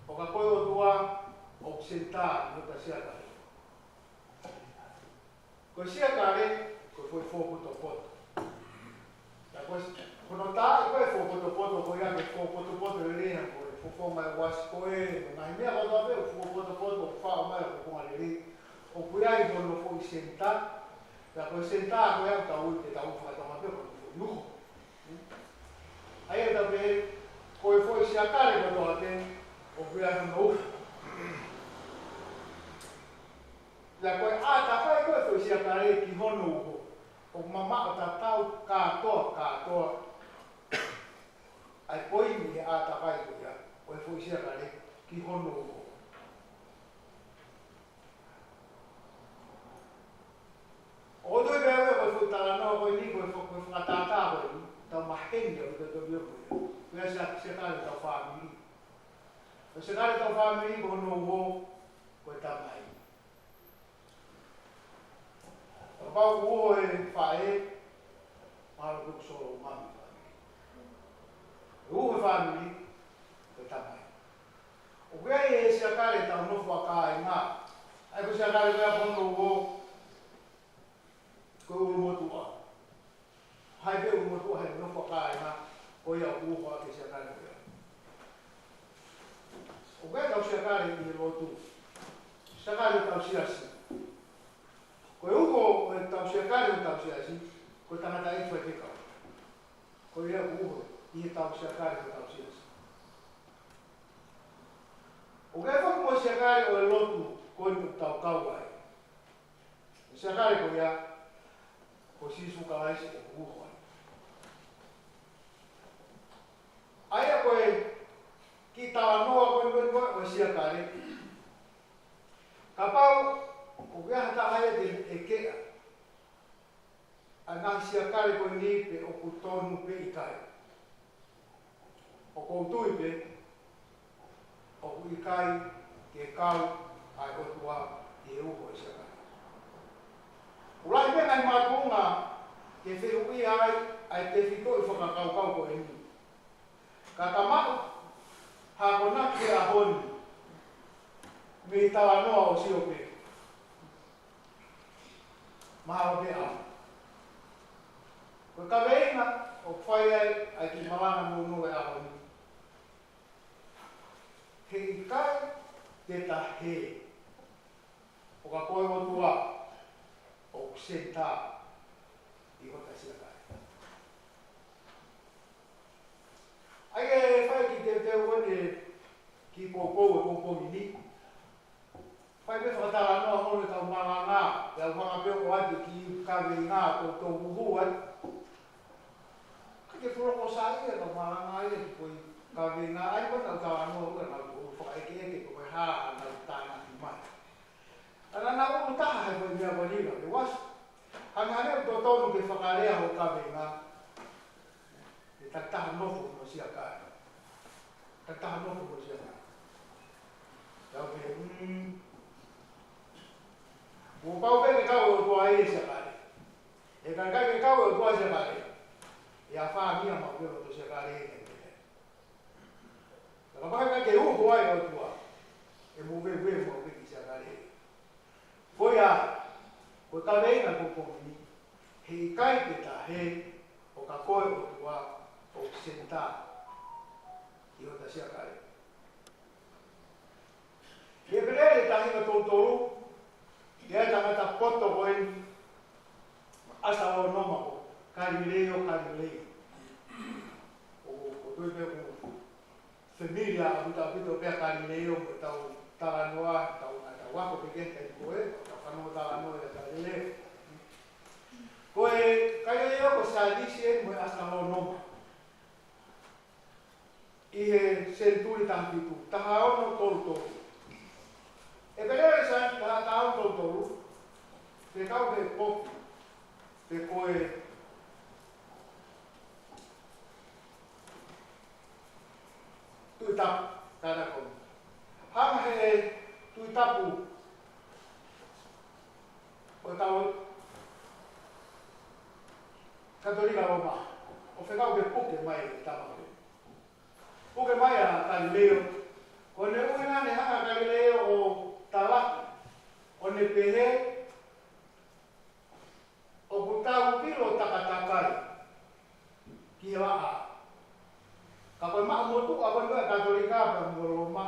ʻo ka ko e ʻOtua ʻoku senitā ʻi hota siakale. Ko e siakale, ko e foʻi fuopotopoto. Ka ko e, ko hono tā ʻi ko e fuopotopoto, ko ia ke fuopotopoto lelei, ko e fofonga ʻo e uasi ko ē, ngaahi meʻa kotoa pē ʻoku fuopotopoto, ʻoku faʻo mai ʻo ko e konga lelei. ʻOku ʻi ai hono foʻi senitā, ka ko e senitā ko ia ʻoku tau ui, te tau ui fakatonga pē ko e foʻi uho. ʻA ia ʻoku tau pehē, ko e foʻi siakale kotoa pē, ʻoku ʻi ai hono uho. Pea ko e ʻātakai ko e foʻi siakale ki hono uho, ʻoku mamaʻo tatau kātoa, kātoa ʻa e poini ʻo e ʻātakai ko ia ʻo e foʻi siakale ki hono uho. ʻOku ou tui pē au ko e foʻi talanoa ko eni, ko e fo-, ko e fakatātā ko eni, tau maheni ʻo tau tau ʻio ko ia. Ko ia sia-, siakale ʻetau fāmili. Ko e siakale ʻetau fāmili ko hono uho, ko e tamai. Kapau ʻoku uho e faʻē, mahalo ʻoku solo mami fāmili. Uho e fāmili, ko e tamai. ʻOku ʻi ai e siakale ʻetau nofo ʻa kāinga. ʻA ia ko e siakale ko ia ko hono uho, ko e ʻulumotuʻa. Hai pē ʻulumotuʻa he nofo ʻa kāinga, ko ia ʻoku uho ʻaki e siakale ko ia. siakale ʻi he lotu. Siakale ʻo hotau siasi. Ko e uho ʻo ʻetau siakale ʻo hotau siasi, ko e tangataʻeiki faifekau. Ko ia ʻoku uho ʻi heʻetau siakale ʻo hotau siasi. ʻOku ʻi ai foki mo e siakale ʻo e lotu ko eni ʻoku tau kau ai. Siakale ko ia, ko Sīsū Kalaisi ʻoku uho ai. ʻA ia ko e kiʻi talanoa ko eni ko eni ʻo e siakale. Kapau ʻoku ʻi ai ha taha ia te ne ʻeke ʻa e ngaahi siakale ko eni pe ʻoku tonu pe ʻikai. ʻOku ou tui pē, ʻoku ʻikai ke kau ʻa e ʻOtua ʻi he uho ʻo e siakale. ʻOku lahi pē ngaahi makatuʻunga ke fehuʻia ai ʻa e tefitoʻi fakakaukau ko eni. Ka ta maʻu ha akonaki he ʻaho ni mei he talanoa ʻo Siope. Mahalo pē ʻaho. Ko e kaveinga ʻoku fai ai ʻa e kiʻi malanga nounou he ʻaho ni. He ʻikai te ta hē, ʻo ka ko e ʻOtua ʻoku senitā ʻi hota siakale. ʻA ia ʻe fai e kiʻi teuteu ko eni ki he poupou ʻo e pongipongi ni. Fai pē fakatalanoa hono ʻetau malanga, pea u hanga pē ʻo ʻoatu e kiʻi kaveinga ʻoku tau huhu ai. Ka ke fuoloa ko sa ia ʻetau malanga ia ki he kiʻi kaveinga, ʻa ia ko ʻetau talanoa ʻoku nau ʻoku fakaʻekeʻeke ko e hā ʻenau tānaki mai. Ka naʻa nau ʻulu taha he ko e meʻa ko eni ka ke wasi. Hangē ʻoku totonu ke fakalea hoʻo kaveinga. He takitaha nofo mo siakale. Takitaha nofo mo siakale. Tau pē, mm. Kuo pau pē ke kau e ʻOtua ʻi he siakale. He ka ʻikai ke kau e ʻOtua ʻi he siakale, ʻe afā mai pē loto siakale ʻi he pehē. Ka kapau he ʻikai ke uho ai e ʻOtua, ʻe mou veuve maʻu pē ki siakale. Ko ia, ko e kaveinga ko eni, he ʻikai ke ta hē, ʻo ka ko e ʻOtua ʻoku senitā ʻi hota siakale. He pele e tahi ka tolu tolu, ʻi ai e tangata poto ko eni, ʻAsitolonoma ko Galileo Galilei. ʻOku, ʻoku ou tui pē ʻoku familia ʻaupito ʻaupito pē ʻa Galileo mo ʻetau talanoa, tau, tau ako pē ki he taimi ko ē, tau fanongo talanoa ʻia Galileo. Ko e Galileo ko e saienisi eni mo e ʻasitolonoma. ʻI he senituli taha fitu, taha ono tolu tolu. ʻE pele e saienisi taha, taha ono tolu tolu, pe kau he poki, pe ko e Tuʻi Tapu, tala ko. Hanga he Tuʻi Tapu ʻo tau Katolika Loma, ʻo fekau ke puke mai e tama ko ē. Puke mai ʻa Galileo, ko ʻene ʻuhinga naʻe hanga ʻe Galileo ʻo talaki, ʻo ne pehē, ʻoku tau vilo takatakai ki he laʻā. Ka ko e maʻu motuʻa ko eni ʻa e Katolika pea mo Loma,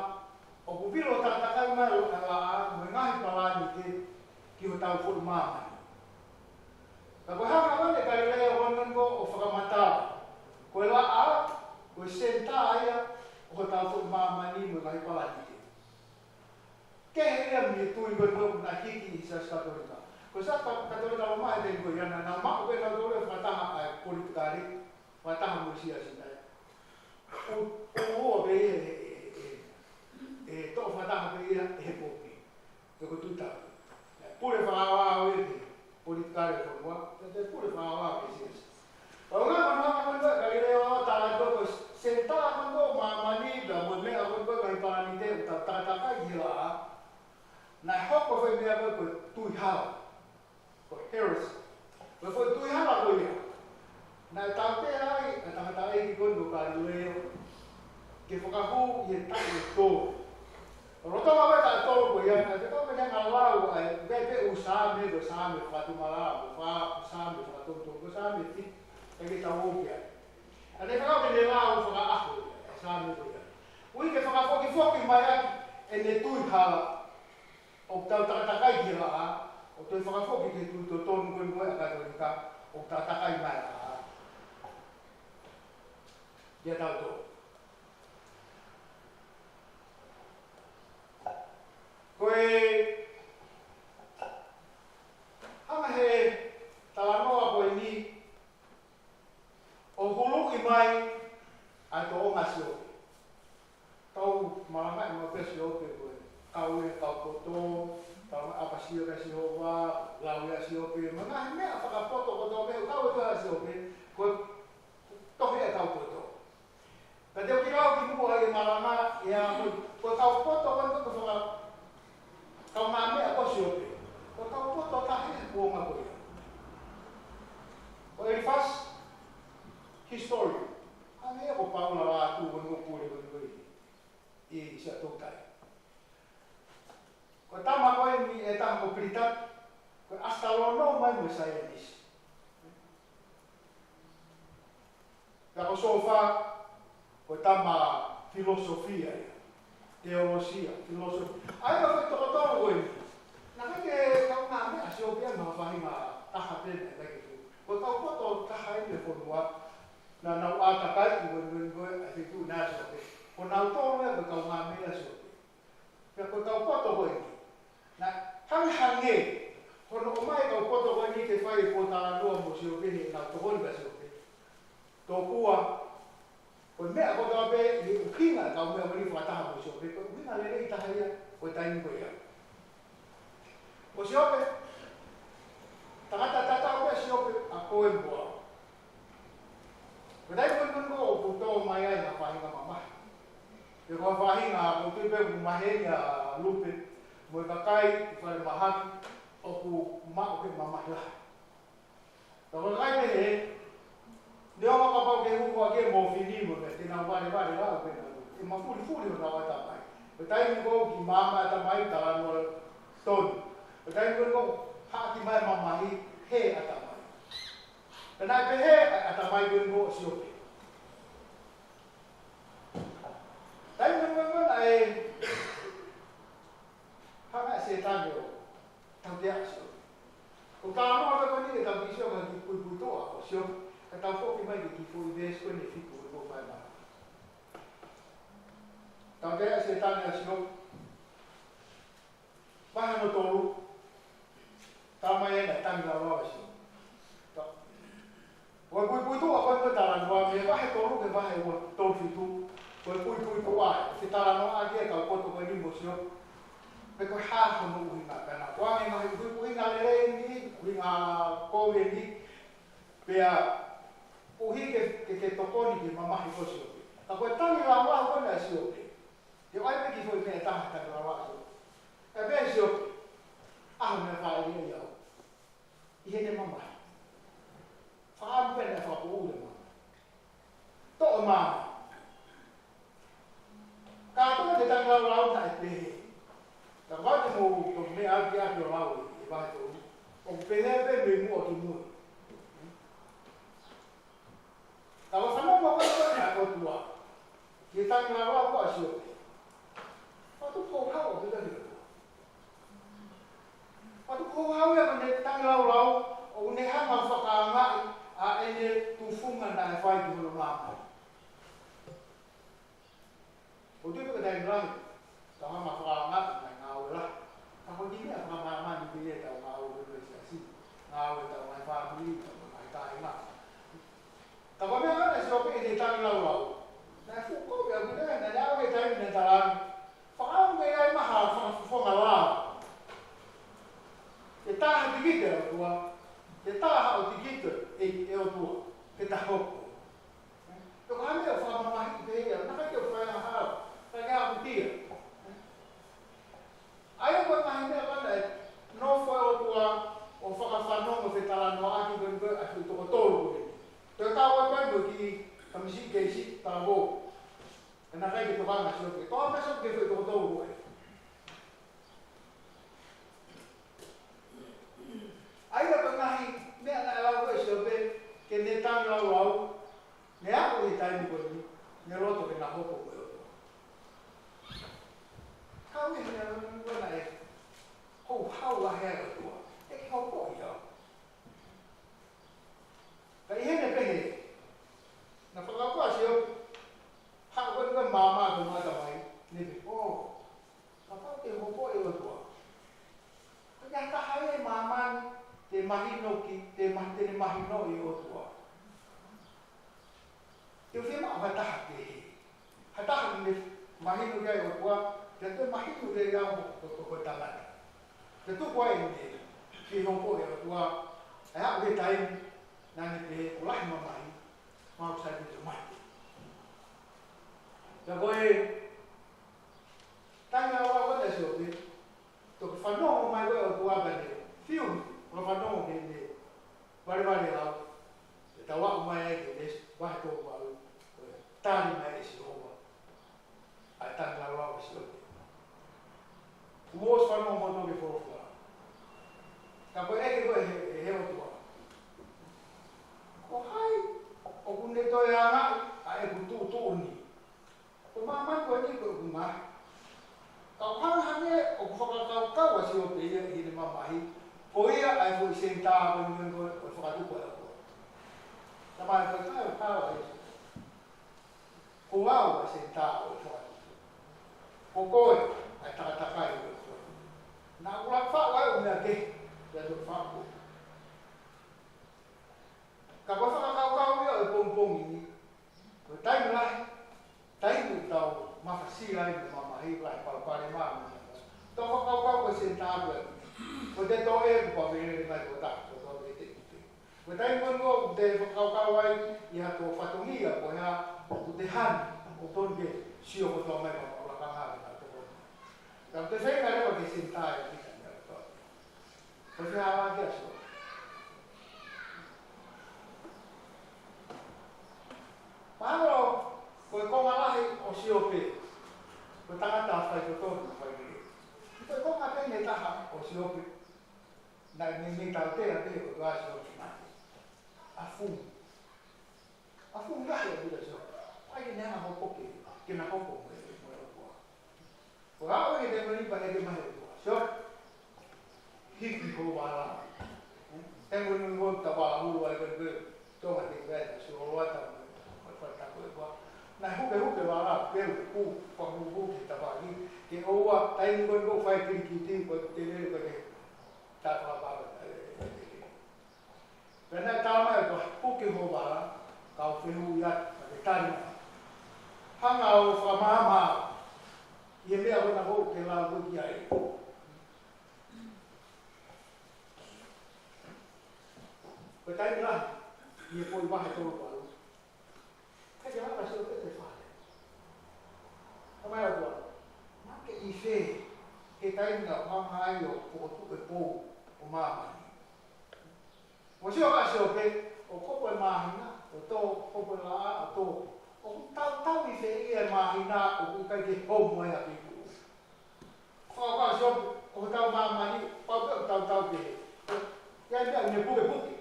ʻoku vilo takatakai mai ʻa e laʻā mo e ngaahi palanite ki hotau foʻi māmani. Ka ko e hanga ko eni ʻe Galileo ko eni ʻo fakamatala, ko e laʻā, ko e senitā ia ʻo hotau foʻi māmani mo e ngaahi palanite. Kehe ia mei he tui ko ē ʻoku na hiki ʻi he Siasi Katolika. Ko e Siasi Katolika Loma he taimi ko ia naʻa nau maʻu pē nautolu e fakataha ʻa e politikale, fakataha mo e siasi naʻe ʻo, ʻo, ʻo pē ia ʻe, ʻe, ʻe, ʻe toʻo fakataha pē ia ʻe he popi. Pe ko e Tuʻi Tapu. Pule fakaʻaoʻao ia ki he politikale ʻo e fonua, pea pule fakaʻaoʻao ki he siasi. Pea ʻuhinga ko hono hanga ko ē ʻa Galileo ʻo tala atu ko e senitā ko ē ʻo māmani, pea mo e meʻa ko ē ʻoku ʻi ai e palanite ʻoku tau takatakai ki he laʻā. Naʻe hoko e foʻi meʻa ko ē ko e tui hala. Ko e heresy. Ko e foʻi tui hala ko ia. Naʻe tautea ai ʻa e tangataʻeiki ko eni ko Galileo ke fakahū ʻi he taʻu ʻe tolu. ʻO lolotonga e taʻu ʻe tolu ko ia, naʻe fekau ke ne hanga ʻo lau ʻa e, pē, pē ʻū Saame, ko e Saame fakatumala, ko e fā, Saame fakatonutonu, ko e Saame fitu, ʻikai ke tau ō ki ai. Ka ne fekau ke ne lau fakaʻaho ʻa e Saame ko ia. ʻUhi ke fakafokifoki mai ʻaki ʻene tui hala, ʻoku tau takatakai ki he laʻā, ʻo toe fakafoki ki he tui totonu ko eni ko e ʻa e Katolika, ʻoku takatakai mai laʻā. Ia tau tō. Ko e hanga he talanoa ko eni, ʻo huluʻi mai ʻa e tōʻonga ʻa Siope. Tau malangaʻi mai pē ʻa Siope ko e kau e kau poto, tau ʻapasia kia Sihova, lau ʻa Siope, mo e ngaahi meʻa fakapoto kotoa pē, kau e kau ʻa Siope, ko e tohi ʻa e kau poto. Ka te u kiʻi lau ki muʻa ʻi he malanga, ʻi he ʻaho, ko e kau poto ko eni ko e faka-, kaungāmeʻa ko Siope. Ko e kau poto taha he kuonga ko ia. Ko Eliphas, historian. Hangē ko Paula Lātū ko eni ko Pule ko eni ko eni. ʻI Siaʻatoutai. Ko e tama ko eni ʻe taha ko Pilitati, ko e ʻasitalōnoma mo e saienisi. Pea ko Sofa, ko e tama filosofia ia. Teolosia, filosofia. ʻA ia ko e toko tolu ko eni. Naʻe ʻikai ke kaungāmeʻa ʻa Siope ia mo ha faʻahinga taha pē naʻe ʻikai ke tuʻu. Ko e kau poto taha eni he fonua. Naʻa nau ʻātakaiʻi ko eni ko eni ko e ʻa e feituʻu naʻe ʻa Siope. Ko nautolu ia ko e kaungāmeʻa ʻa Siope. Pea ko e kau poto ko eni. Naʻe hangehangē hono ʻomai e kau poto ko eni ke fai e pōtalanoa mo Siope he naʻe tokoni kia Siope. Tokua, ko e meʻa kotoa pē ʻi he ʻuhinga e kau meʻa ko eni fakataha mo Siope, ko e ʻuhinga lelei taha ia, ko e taimi ko ia. Ko Siope, tangata tatau pē ʻa Siope ʻa koe mo au. Ko e taimi ko eni ko eni ʻoku tō mai ai ha faʻahinga mamahi. Pe ko ha faʻahinga ʻoku tui pē ʻoku maheni ʻa Lupe, mo e kakai ʻi falemahaki ʻoku maʻu he mamahi lahi. Ka ko e kakai pehē, neongo kapau ke hū hake mo fini mo pē, te nau valevale lau pē nau. ʻE mafulifuli honau ʻatamai. Ko e taimi ko ē ʻoku kiʻi maama ʻatamai talanoa tonu. Ko e taimi ko ē ʻoku haʻaki mai mamahi he ʻatamai. Ka naʻe pehē ʻa e ʻatamai ko eni ko Siope. Taimi ko ē naʻe hanga ʻe Sētane ʻo tautea ʻa Siope. Ko e talanoa ko eni ke tau kiʻi sio ki he kiʻi puipuituʻa ʻo Siope. Ka tau foki mai ki he kiʻi foʻi veesi ko eni ʻe fitu ko ē ʻoku fai mai. Tautea ʻe Sētane ʻa Siope. Vahe hono tolu, tau mai ena e tangilaulau ʻa Siope. Ko e puipuituʻa ko ē ko e talanoa mei he vahe tolu ki he vahe ua tolu fitu. Ko e puipuituʻa, ʻoku talanoa ʻaki e kau poto ko eni mo Siope. Pe ko e hā hono ʻuhinga, pea naʻa ko e ngaahi ʻuhi-, ʻuhinga lelei eni, ʻuhinga kovi eni, pea ʻuhi ke, ke, ke tokoni ki he mamahi ko Siope. Ka ko e tangilaulau ko ena ʻa Siope. Te u ʻai pē kiʻi foʻi meʻa ʻe taha ʻo talanoa atu. ʻE pehē ʻe Siope, ʻaho naʻe fāʻeleʻi ai au ʻi heʻene mamahi. Fakaʻamu pē naʻe fakapoʻuli e mamahi. Toʻo e maama. Kātoa e tangilaulau naʻe pehē. Ka ʻoku ou tui ʻoku mou meʻa ʻaki ʻaki ʻo lau ʻi he vahe tolu. ʻOku pehē pē mei muʻa ki mui. Ka ʻoku fanongo ko ē ko ē ʻa e ʻOtua ki he tangilaulau ko ē ʻa Siope. Fakatupu houhau ʻa Pita ki he ʻOtua. Fakatupu houhau ia ko ʻene tangilaulau ʻo ne hanga ʻo fakaangaʻi ʻa ʻene tufunga naʻe fai ki hono mamahi. ʻOku ou tui ko e taimi lahi, tau hanga ʻo fakaangaʻi e ngaahi ngāue lahi. Ka ko e kiʻi meʻa fakamāmani pē ia ʻetau ngāue ko eni he siasi. Ngāue ʻetau ngaahi fāmili, ʻetau ngaahi kāinga. Ka ko e meʻa ko ena ʻa Siope ʻi heʻene tangilaulau. Naʻe fuʻu kovi ʻaupito ia, naʻa ne ʻave e taimi naʻe talaange. Fakaʻamu ke ʻi ai mai ha fakafofonga lao. Ke tā ha tikite ʻa e ʻOtua, ke tā haʻo tikite ʻe, ʻe ʻOtua, ke ta hoko. Pea ko e hā e meʻa ʻoku fakamamahiʻi pē ia, naʻe ʻikai ke u fai ha hala, ka ke aʻusia. ʻA ia ko e ngaahi meʻa ko ena ʻe nofo e ʻOtua ʻo fakafanongo fetalanoaʻaki ko eni ko e ʻa e toko tolu ko eni. Toe kau ai pē mo e kiʻi kamisiʻi keisi talavou. Ka naʻe ʻikai ke tokanga ʻa Siope. Tokanga ʻa Siope ki he foʻi toko tolu ko ē. ʻA ia ko e ngaahi meʻa naʻe lau ʻe Siope, ke ne tangilaulau, ne aʻu ʻi he taimi ko eni, ne loto ke na hoko ko e ʻOtua. Māmani ko e ʻatamai, ne pehē, ʻō, kapau te u hoko ko e ʻOtua, ko e hā ha taha ʻi māmani te mahino ki, te ma-, te ne mahinoʻi e ʻOtua. Te u fiemaʻu ha taha kehe. Ha taha ne mahino ki ai e ʻOtua, te u mahino ki ai au ko, ko, ko e tangata. Te u tuku ai ʻene fie hoko ko e ʻOtua, ʻe aʻu ki he taimi naʻa ne pehē ʻoku lahi e mamahi, mahalo sai pē te u mate. Ka ko e taimi naʻe lau ko ē ʻa Siope, toki fanongo mai ko ē e ʻOtua pea ne fiu, ʻo fanongo ki heʻene valevale lau, ʻe tau aʻu mai ai ki he veesi vahe tolu valu, ko e tali mai ʻe Sihova ʻa e tangata lau ʻa Siope. Kuo ʻosi fanongo mo toki folofola. Ka ko e ʻeke ko ē ʻe he, ʻe he ʻOtua, ko hai ʻoku ne toe angaʻi ʻa ʻeku tuʻutuʻuni? Ko māmani ko eni ko ʻeku ngaahi. Ka ʻoku hangē ʻoku fakakaukau ʻa Siope ia ʻi heʻene mamahi, ko ia ʻa e foʻi senitā ko eni ko ē ʻo e fakatupu ʻa e ʻOtua. Talamai ko e kai o kau ai. Ko au ʻa e senitā ʻo e fakatupu. Ko koe ʻa e takatakai ʻo e fakatupu. Naʻa ku lava faʻu ai ʻo meʻa kehe, pea toki faʻu koe. Ka ko e fakakaukau ia ʻo e pongipongi ni, ko e taimi lahi, taimi ʻoku tau mafasia ai mo e mamahi, lahi e palopalema mo e meʻa. Tau fakakaukau ko e senitā ko ē. Ko e te toʻe kuo pau ke lele mai ko e taha, ko e toʻe te ite. Ko e taimi ko ē ʻoku te fakakaukau ai ʻi ha toe fatongia ko e hā ʻoku te hanu, ʻoku tonu ke sio kotoa mai mo e lakanga ʻo e toko. Ka ʻoku te feinga leva ke senitā ʻi he meʻa kotoa. Ko e fehālaaki ʻa Siope. Mahalo ko e konga lahi ʻo Siope, ko e tangata faitotonu, failelei. Ko e konga pē ʻe taha ʻo Siope, naʻe, naʻe, naʻe tautea pē ʻe he ʻOtua ʻa Siope, naʻe ʻafungi. ʻAfungi lahi ʻa Siope. ʻAi ke ne hanga ʻo hoko ke, ke na hoko mo e, mo e ʻOtua. Ko e aʻu ki he taimi ni pea ʻeke mai ʻe he ʻOtua, Siope, hiki ho vala. Taimi ni ʻoku tau vala hulu ai ko ē, Tonga te pē, ta sio ʻo ata mo e, mo e fai ta ko e ʻOtua. Naʻe hukehuke e vala, peu, ku, pa huhu ki he tapa ni. Ke ʻoua, taimi ko ē ʻoku fai kilikiti, ko e tele, ko e tapa papa, e, e, e, e. Pea naʻe talamai ʻe he ʻOtua, puke ho vala, kau fehuʻi atu, ka ke tali mai. Hanga ʻo fakamaama ʻi he meʻa ko ena ʻoku ke lau ko ē ki ai. Ko e taimi lahi, ʻi he foʻi vahe tolu valu, ʻikai ke lava ʻa Siope ke fale. Talamai ʻe he ʻOtua, naʻa ke ʻi fē he taimi naʻa ku hanga ai ʻo fokotuʻu e pou ʻo māmani? Mou sio ʻa Siope, ʻoku hopo e māhina, ʻo tō, hopo e laʻā, ʻo tō. ʻOku tautau ʻi fē ia e māhina ʻoku ʻikai ke homo ai ha feituʻu? Fakakaukau ʻa Siope, ʻoku tau māmani, pau pē ʻoku tautau pē. ʻI ai e meʻa ʻoku ne pukepuke.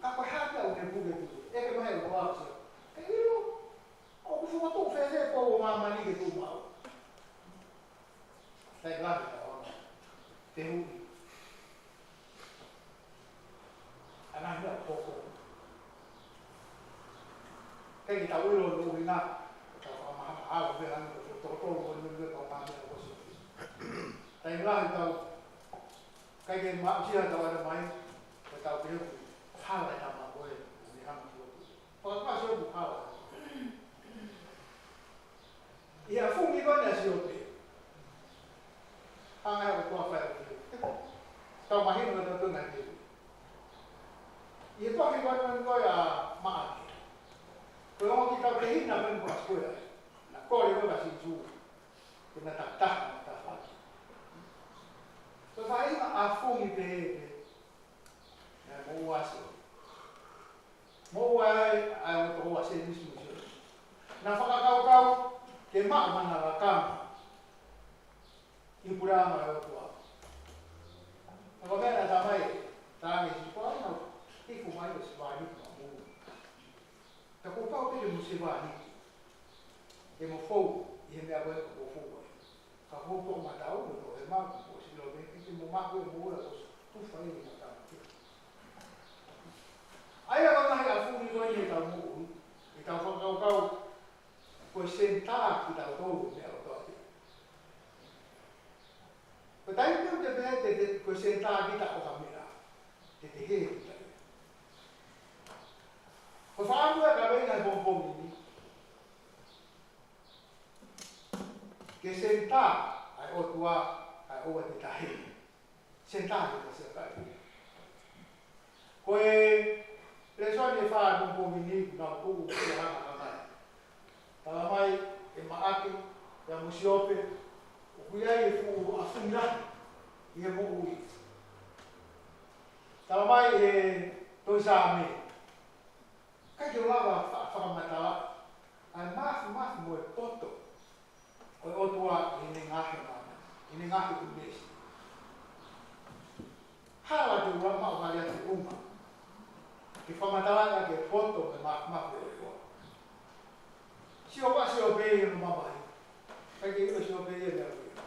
Ka ko e hā e meʻa ʻoku ne pukepuke? ʻEke mai ʻe he ʻOtua kia Siope, ke ʻilo, ʻoku fokotuʻu fēfē e pou ʻo māmani ke tuʻu maʻau? Sai, lahi ka ona. Te hui. Ana hia hoko. ʻIkai ke tau ʻilo ʻuhinga, tau fakamahamaha ʻalu pē hangē ko e tokotoko ko eni ko e kau māmani ko Siope. Taimi lahi tau, ʻikai ke maʻu sia tau ʻana mai, ko e tau pehē ʻoku hala e tama ko ē, ʻoku ne hanga ʻo Siope. Fakakaukau ʻa Siope hala. ʻI he ʻafungi ko eni ʻa Siope, hanga ʻe he ʻOtua ʻo fai ʻa e fehuʻi. Tau mahino ka tau tuna ki ai. ʻI he tohi ko eni ko ē ʻa Maʻake, ko e ongo kiʻi taukei hina ko eni ko ē ʻa Sikuela. Naʻe kole ko ē kia Sīsū ke na takitaha, na tafaʻaki. Ko e faʻahinga ʻafungi pehē pē naʻe moʻua ai Siope. Moʻua ai ʻa e ongo tokoua ʻa Sēmisi mo Sione. Na fakakaukau ke maʻu haʻana lakanga ʻi he puleʻanga ʻo e ʻOtua. Ka ko e meʻa naʻe talamai, talaange ʻe Sīsū, ko au naʻa ku hifo mai ʻo sevāniti maʻamou. Ka kuo pau pē ke mo sevāniti, ke mo fou ʻi he meʻa ko ē kuo u fou ai. Ka ko e toʻomataʻu mo e toʻohema, kuo u sio pē ke mo maʻu e moʻui ʻoku tufa ʻi he tamaiki. ʻA ia ko e ngaahi ʻafungi ko eni ʻetau moʻui, ʻetau fakakaukau, ko e senitā kitautolu mei he ʻOtua. Ko e taimi ʻoku te pehē te, te, ko e senitā kita ʻo ha meʻa, te te hē kita ia. Ko e fakaʻamu ʻa e kaveinga he pongipongi ni, ke senitā ʻa e ʻOtua, ʻa e ʻoua te ta hē. Senitā kita, senitā kita. Ko e lēsoni ʻe fā he pongipongi ni, naʻa ku ʻi he hanga mai. Talamai ʻe Maʻake, pea mo Siope, ʻoku ʻi ai e fuʻu ʻafungi lahi ʻi he moʻui. Talamai ʻe he tohi Saame, ʻikai ke u lava fa-, fakamatala ʻa e māfimafi mo e poto ʻo e ʻOtua ʻi heʻene ngaahi māmani, ʻi heʻene ngaahi ʻū meesi. Hala ke u lava maʻu hali atu uma ke fakamatalaʻi ʻa e poto mo e māfimafi ʻo e ʻOtua. Sio pē Siope ia ʻi hono mamahi. ʻIkai ke ʻilo Siope ia meʻa ko ia.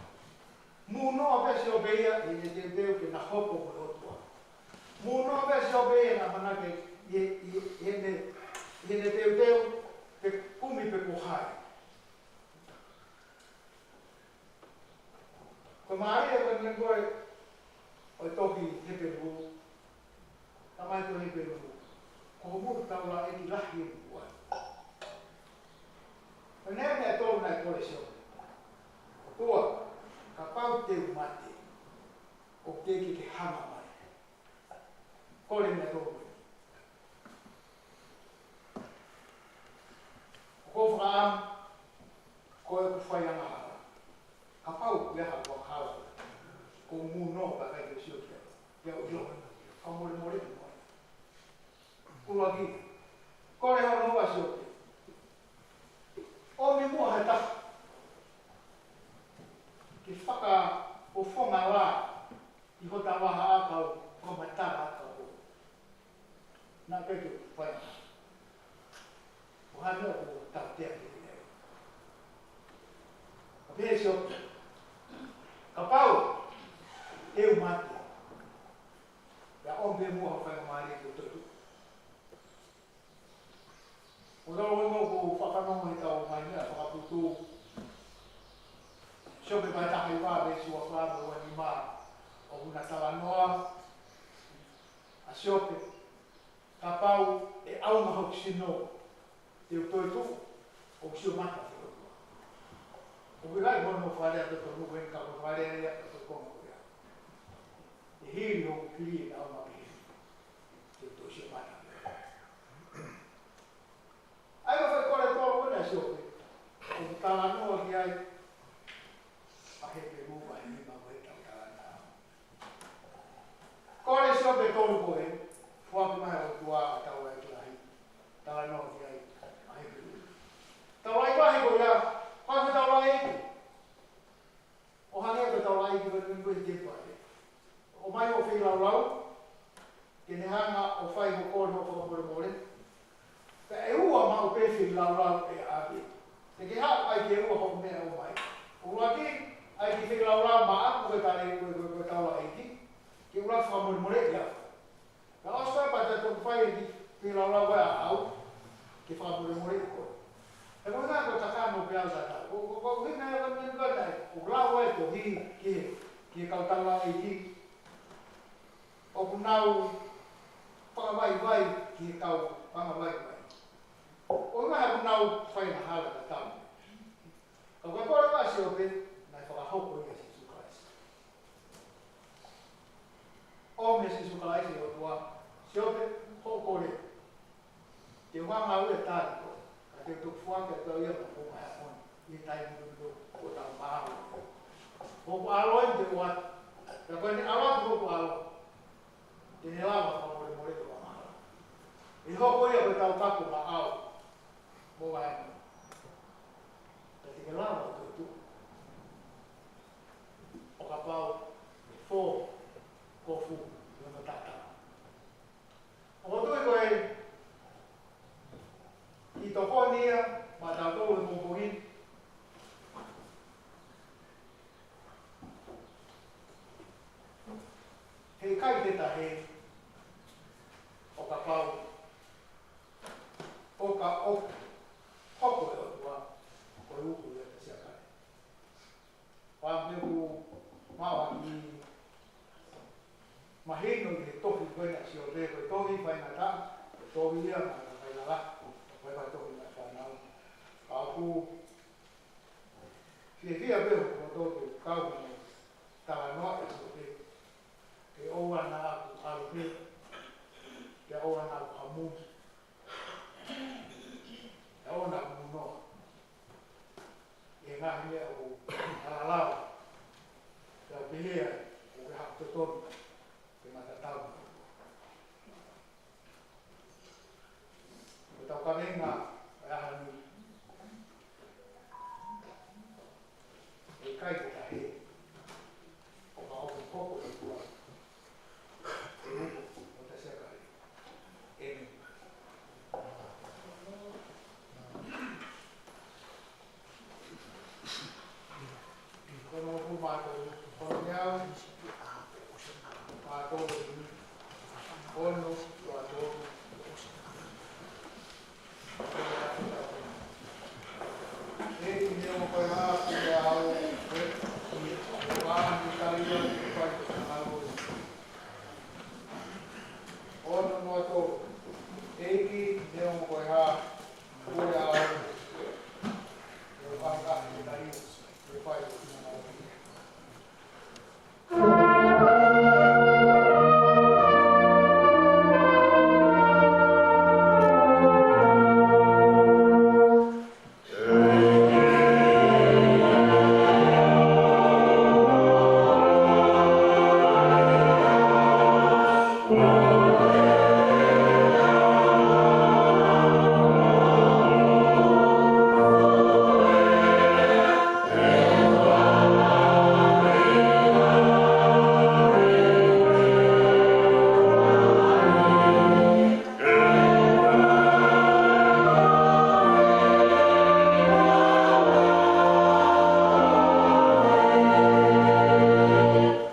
Mūnoa pē Siope ia ʻi heʻene teuteu ke na hoko mo e ʻOtua. Mūnoa pē Siope ia ʻi heʻene, ʻi, ʻi, ʻi heʻene, ʻi heʻene teuteu pe kumi pe ko hai. Ko e mālie ko eni ko ē ʻo e tohi Hepelū, talamai ʻe he tohi Hepelū, ko hoʻomou taulaʻeiki lahi ʻe ua. Ko e meʻa ʻe tolu naʻe kole Siope. ʻOtua, kapau te u mate, ʻoku teʻeki ke ke hanga mai. Kole meʻa tolu. Ko e fakaʻamu, ko ʻeku fai angahala. Kapau ʻoku ʻi ai haʻaku angahala, ʻoku ou mūnoa pea ʻikai ke u sio ki ai. Pea u ʻilo, fakamolemole mo au. Ko e ʻuluaki, kole hono ua Siope. ʻOmi muʻa ha taha ke fakafofonga lā ʻi hota vahaʻa, kau fakamatala ʻa e kau. Naʻe ʻikai ke u fai. Ko e hā e meʻa ʻoku ou tautea ki ai? Pea pehē ʻe Siope, kapau te u mate, pea ʻomi pē muʻa ha faingamālie ke u toetuʻu. Ko e tau ʻoku ou fakafanongo he tau mai meʻa fakaputu. Siope vahe taha hiva veesi ua fā mo e ua nima, ʻoku na talanoa ʻa Siope, kapau ʻe ʻaonga hoku sino, te u toetuʻu, ʻoku sio mata ki he ʻOtua. ʻOku ʻikai ko hono fakalea totonu ko eni ka ko e fakalea ia ʻa e tohi konga ko ia. ʻE hili hoku fili ʻe ʻaonga pehē, te u toe sio mata ki he ʻOtua. ʻA ia ko e foʻi kole tolu ʻena ʻa Siope, ʻoku talanoa ki ai ʻa Hepelū vahe nima ko ē ʻoku tau talanoa. Kole ʻa Siope tolu ko ē, foaki mai ʻe he ʻOtua ʻa e taulaʻeiki lahi. Talanoa ki ai ʻa Hepelū. Taulaʻeiki lahi ko ia, ko e taulaʻeiki. ʻO hangē ko e taulaʻeiki ko eni ko e temipale. ʻOmai hoʻo feilaulau, ke ne hanga ʻo fai hoʻo kole hoʻo fakamolemole. Pea ʻe ua maʻu pē feilaulau ʻe ʻave. Te ke haʻu ʻai ke ua hoʻo meʻa ʻomai. ʻUluaki, ʻai ke feilaulau maʻaku ko e tale, ko e, ko e, ko e taulaʻeiki, ke u lava fakamolemoleʻi au. Ka ʻosi pē pea te toki fai e kiʻi feilaulau ko ē ʻaʻau, ke fakamolemoleʻi koe. He ko e ʻuhinga ko e kakano pē au tatau. Ko, ko, ko e ʻuhinga ia ko e meʻa ko ē naʻe, ʻoku lau ai e tohi ki he, ki he kau taulaʻeiki. ʻOku nau fakavaivai ki he kau anga vaivai. Ko e ʻuhinga he ʻoku nau fai angahala tatau. Ka ko e kole ʻa Siope, naʻe fakahoko ia ʻe Sīsū Kalaisi. ʻOmi ʻe Sīsū Kalaisi ʻe he ʻOtua, Siope, hoʻo kole. Te u hanga au ia ʻo tali koe. Ka te u toki foaki atu au ia mo hoʻo maʻu ʻa e ʻaho ni, ʻi he taimi ʻoku tau maʻu. Ko hoku ʻAlo eni te u ʻoatu. Pea ko ʻene ʻalu atu hoku ʻAlo, te ne lava fakamolemoleʻi hoʻo angahala. ʻE hoko ia ko e taukapo maʻau mo vaemoa. Pea te ke lava ʻo toetuʻu. ʻO kapau ʻe fō kofu ʻi hono taʻataʻa. ʻOku ou tui ko e kiʻi tokoni ia maʻatautolu he pongipongi ni. He ʻikai te ta hē ʻo kapau ʻoka ʻoku Tohi ia maʻa e kakai lalahi, ʻo e vaitohi maʻa e fānau. Ka ʻoku fiefia pē hoku loto ke u kau mo e talanoa ʻi he tohi. Ke ʻoua naʻa ku ʻalu pē, ke ʻoua naʻa ku hamu, ke ʻoua naʻa ku munoa ʻi he ngaahi meʻa ʻoku ʻalalao, pea u pehē ai ʻoku ʻikai haʻaku totonu ke ma tatau. Ko ʻetau kaveinga ʻo e ʻaho ni, ʻe ʻikai ke ta hē, ʻo ka ʻoku hoko ʻi tuʻa, ʻe uko ʻo ta siakale. ʻĒmeni. Ko hono hongofulu mā tolu, ko hono ngeau mā tolu, ono, ua tolu, ʻEiki, neongo ko e hā, Puleʻanga, ʻoku ke fai ʻa e tali ʻa e fai ʻo e finangalo. Ono noa tolu. ʻEiki, neongo ko e hā, Puleʻanga, ʻoku ke fai ʻa e tali ʻa e fai ʻo e finangalo.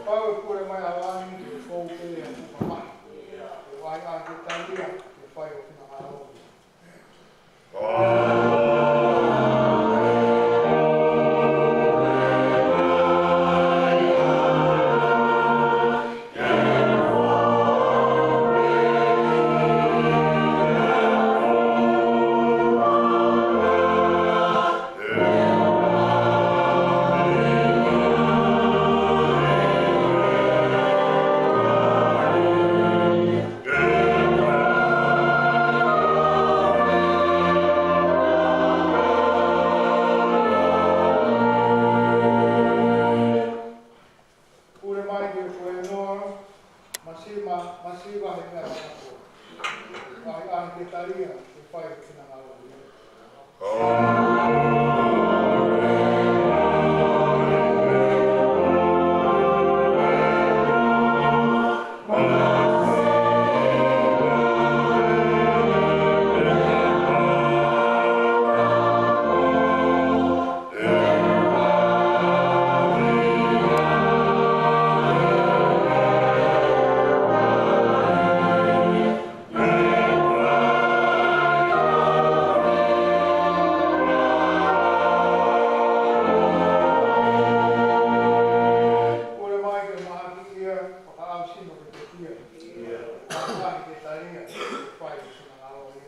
Pau e pule mai ʻa langi ke fou pē ʻa e kupa mahi. ʻE ʻai ʻa e ke talia ke fai ʻo finangalo. Pule mai ke fue no, masiva, masiva he meʻa ko. Ai, ai, ke talia, ke fai, ke finangalo. Pule mai ke mahaki ia, fakaʻau sino ke pekia. Ia. Fakaʻau ke talia, fai ke suna ngalo ia.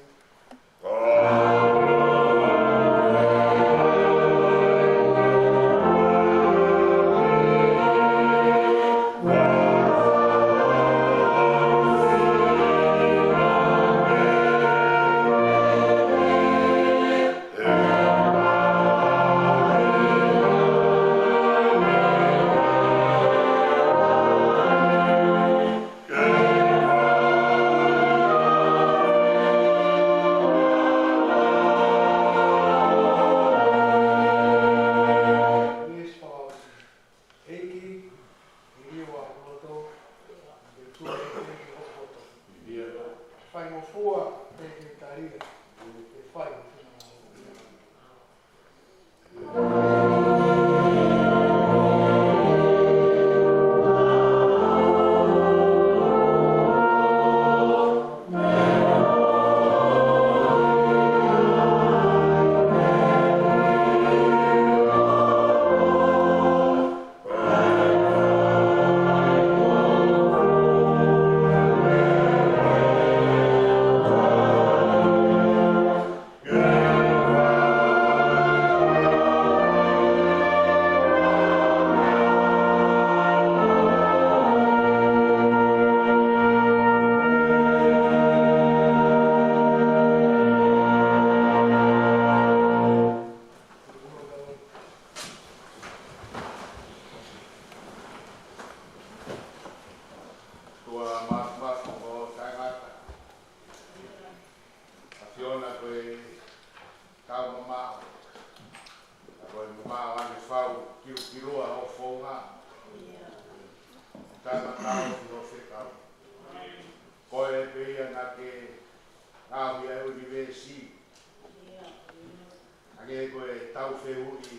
Faingofua, ʻEiki, ʻi he loto, ʻi he tuʻa ʻi he ʻEiki hokohoko. Faingofua, ʻEiki talia, ʻe fai ʻo finangalo. Mau ʻanefau, kilukilua hoʻo founga. Taʻe mataofi hoʻo fekau. Ko e pē ia naʻa ke ngaohi ʻa e ʻunivēsi. Hangē ko e taufehuʻi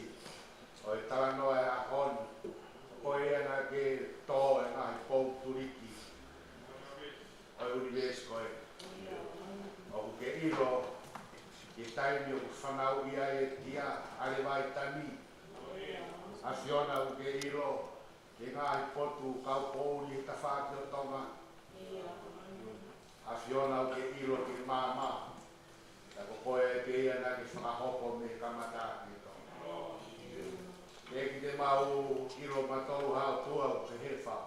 ʻo e talanoa ʻo e ʻaho ni, ko ia naʻa ke tō e ngaahi pou tuliki ʻo e ʻunivēsi ko ē. ʻOku ke ʻilo ki he taimi ʻoku fanauʻi ai e tia ʻa Leviatani. ʻAfiona, ʻoku ke ʻilo ki he ngaahi potu kaupoʻuli he tafaʻaki ʻo Tonga. ʻAfiona, ʻoku ke ʻilo ki he maama. Ka ko koe pē ia naʻa ke fakahopo mei he kamata ki he tō. ʻEiki, te mau ʻilo mautolu, ʻOtua, ʻoku ke hefa.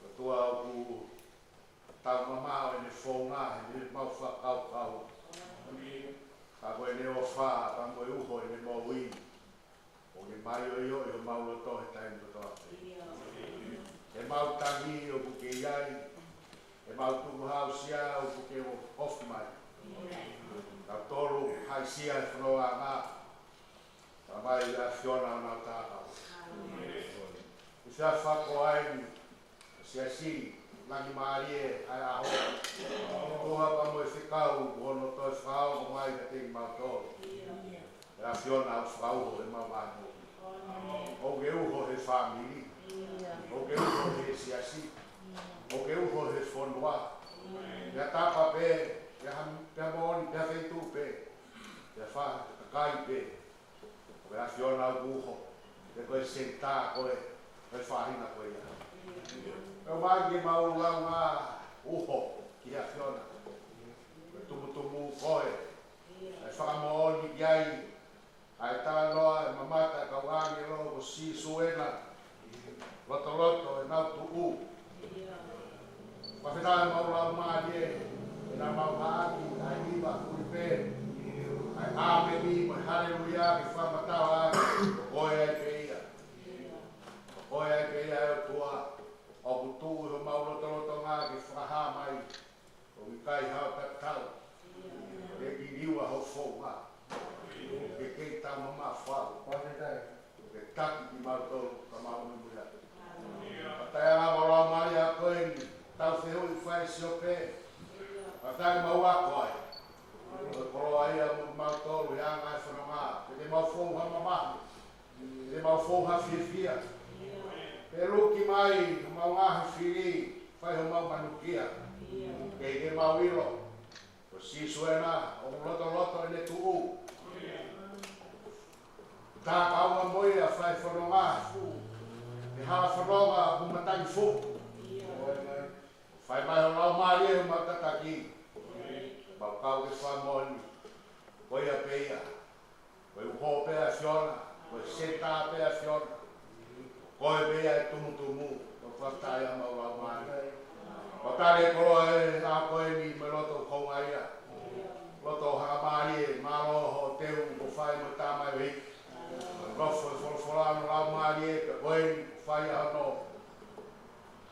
ʻOtua, ʻoku tau mamaʻo ʻene founga heʻemau fakakaukau. Ka ko ʻene ʻofa pea mo e uho ʻene moʻui, ʻoku ne māʻioʻioʻi homau loto he taimi kotoa pē. He ʻemau tangi ʻoku ke ʻi ai, he ʻemau tukuhāusia ʻoku ke ofi mai. Kitautolu haʻisia he fononga, ka mai ʻAfiona ʻo nau tākau. ʻI he efiafi ko eni, Siasi, langi mālie ʻa e ʻaho. Ko e hā pea mo e fekau kuo hono toe fakaongo mai kiate kimautolu. ʻE ʻAfiona, ʻoku fakauho ʻemau ngaahi moʻui. ʻOku ke uho he fāmili. ʻOku ke uho he siasi. ʻOku ke uho he fonua. Pea tapa pē, pea ha, pea moʻoni, pea feituʻu pē, pea fa, kakai pē, ko e ʻAfiona ʻoku uho, he ko e senitā koe ʻo e faʻahinga ko ia. Pea ʻomai ke mau lāunga uho ki he ʻAfiona. Ko e tumutumu koe, ʻa e fakamoʻoni ki ai ʻa e talanoa ʻa e mamata ʻa e kau ʻāngelo ko Sīsū ena, lotoloto ʻenau tuʻu. Fakafetaʻi ʻemau laumālie, ʻi heʻenau maʻu ʻaki ʻa e hiva fulipē, ʻa e ʻāmeni mo e haleluia ke fakamatala ʻaki ko koe ai pē ia. Ko koe ai pē ia ʻe ʻOtua, ʻoku tuʻu ʻi homau lotolotonga ke fakahā mai ʻoku ʻikai haʻo tatau. ʻOku ke liliu ʻa hoʻo founga. ʻOku ke kei taumamaʻo fau. ʻOku ke taki kimautolu ka mau muimui atu. Fakafetaʻi ʻemau laumālie ʻa koe ni, taufehuʻi fai Siope. Fakafetaʻi ʻemau ako ai. Ko e koloa ia mo kimautolu he anga e fononga. Ke te mau fou ha mamahi. Ke te mau fou ha fiefia. Ke luki mai homau ngaahi fili, fai homau manukia. Ke, ke mau ʻilo ko Sīsū ena, ʻoku lotoloto ʻene tuʻu. Tākaua mo ia fai fononga fuʻu, he hala fononga ʻoku matangi fuʻu. Fai mai ho Laumālie ʻo mau tataki. Mau kau ke fakamoʻoni ko ia pē ia. Ko e uho pē ʻAfiona, ko e senitā pē ʻAfiona. Ko koe pē ia ʻe tumutumu, ko e fakafetaʻi ʻemau laumālie. Ko e tali e koloa ʻa koe ni mo e loto houngaʻia. Loto hakamālie, mālō hoʻo teu kuo fai mo e tamaioʻeiki. Nofo e folofola ʻo e laumālie, ka ko eni kuo fai ʻa hono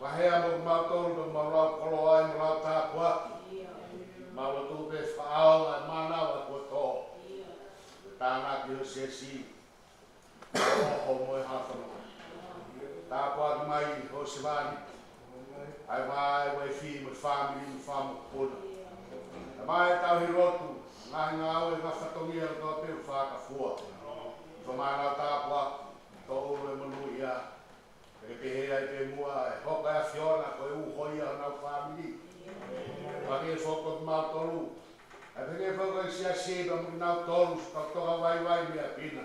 vaheʻi mo kimautolu, pea mau lau koloa ai mo lau tāpuaki. Mau lotu pē fakaʻaonga ʻa e mānava kuo tō. Tānaki ho siasi, ʻo, ʻo mo e hafano. Tāpuaki mai ho sevāniti, ʻa e vaʻe, uaifi mo e fāmili mo e fanga mokopuna. Mai tauhi lotu, ngaahi ngāue, ngaahi fatongia ʻo tō pē ʻo fakafua. Fai mai ʻa e tāpuaki, tō ʻulu e monūʻia. Ke pehē ai pē muʻa ʻe hoko ʻa e ʻAfiona ko e uho ia honau fāmili. Pea ke fokotuʻu kimautolu. ʻE pehē ke fokotuʻu e siasi pea mo kinautolu, kau toka vaivai mei ʻapi na.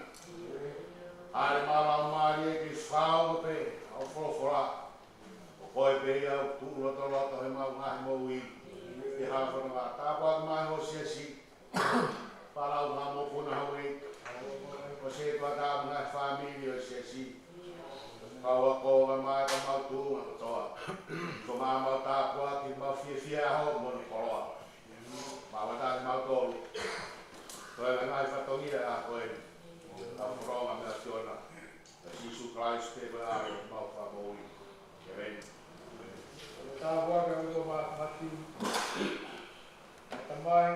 ʻAle ʻemau laumālie ke fakaongo pē ʻa hoʻo folofola. Ko koe pē ia ʻoku tuʻu lotoloto heʻemau ngaahi moʻui. Ke hafana ma tāpuaki mai ho siasi. Palau ma mo puna hau e. Ko e setuata mo e ngaahi fāmili ʻo e siasi. Kau ako mai ka mau tuʻunga kotoa. Ko mau mau tāpuaki, mau fiefia ho mo hono koloa. Mau ʻatā kimautolu. Ko e ngaahi fatongia ʻa koe. Kau foronga mei ʻAfiona. Sīsū Kalaisi pē ko e ʻAlo ʻo homau Fakamoʻui. ʻĒmeni. Tāpuaki ʻa e ʻOtua Māfimafi, ʻa e Tamai,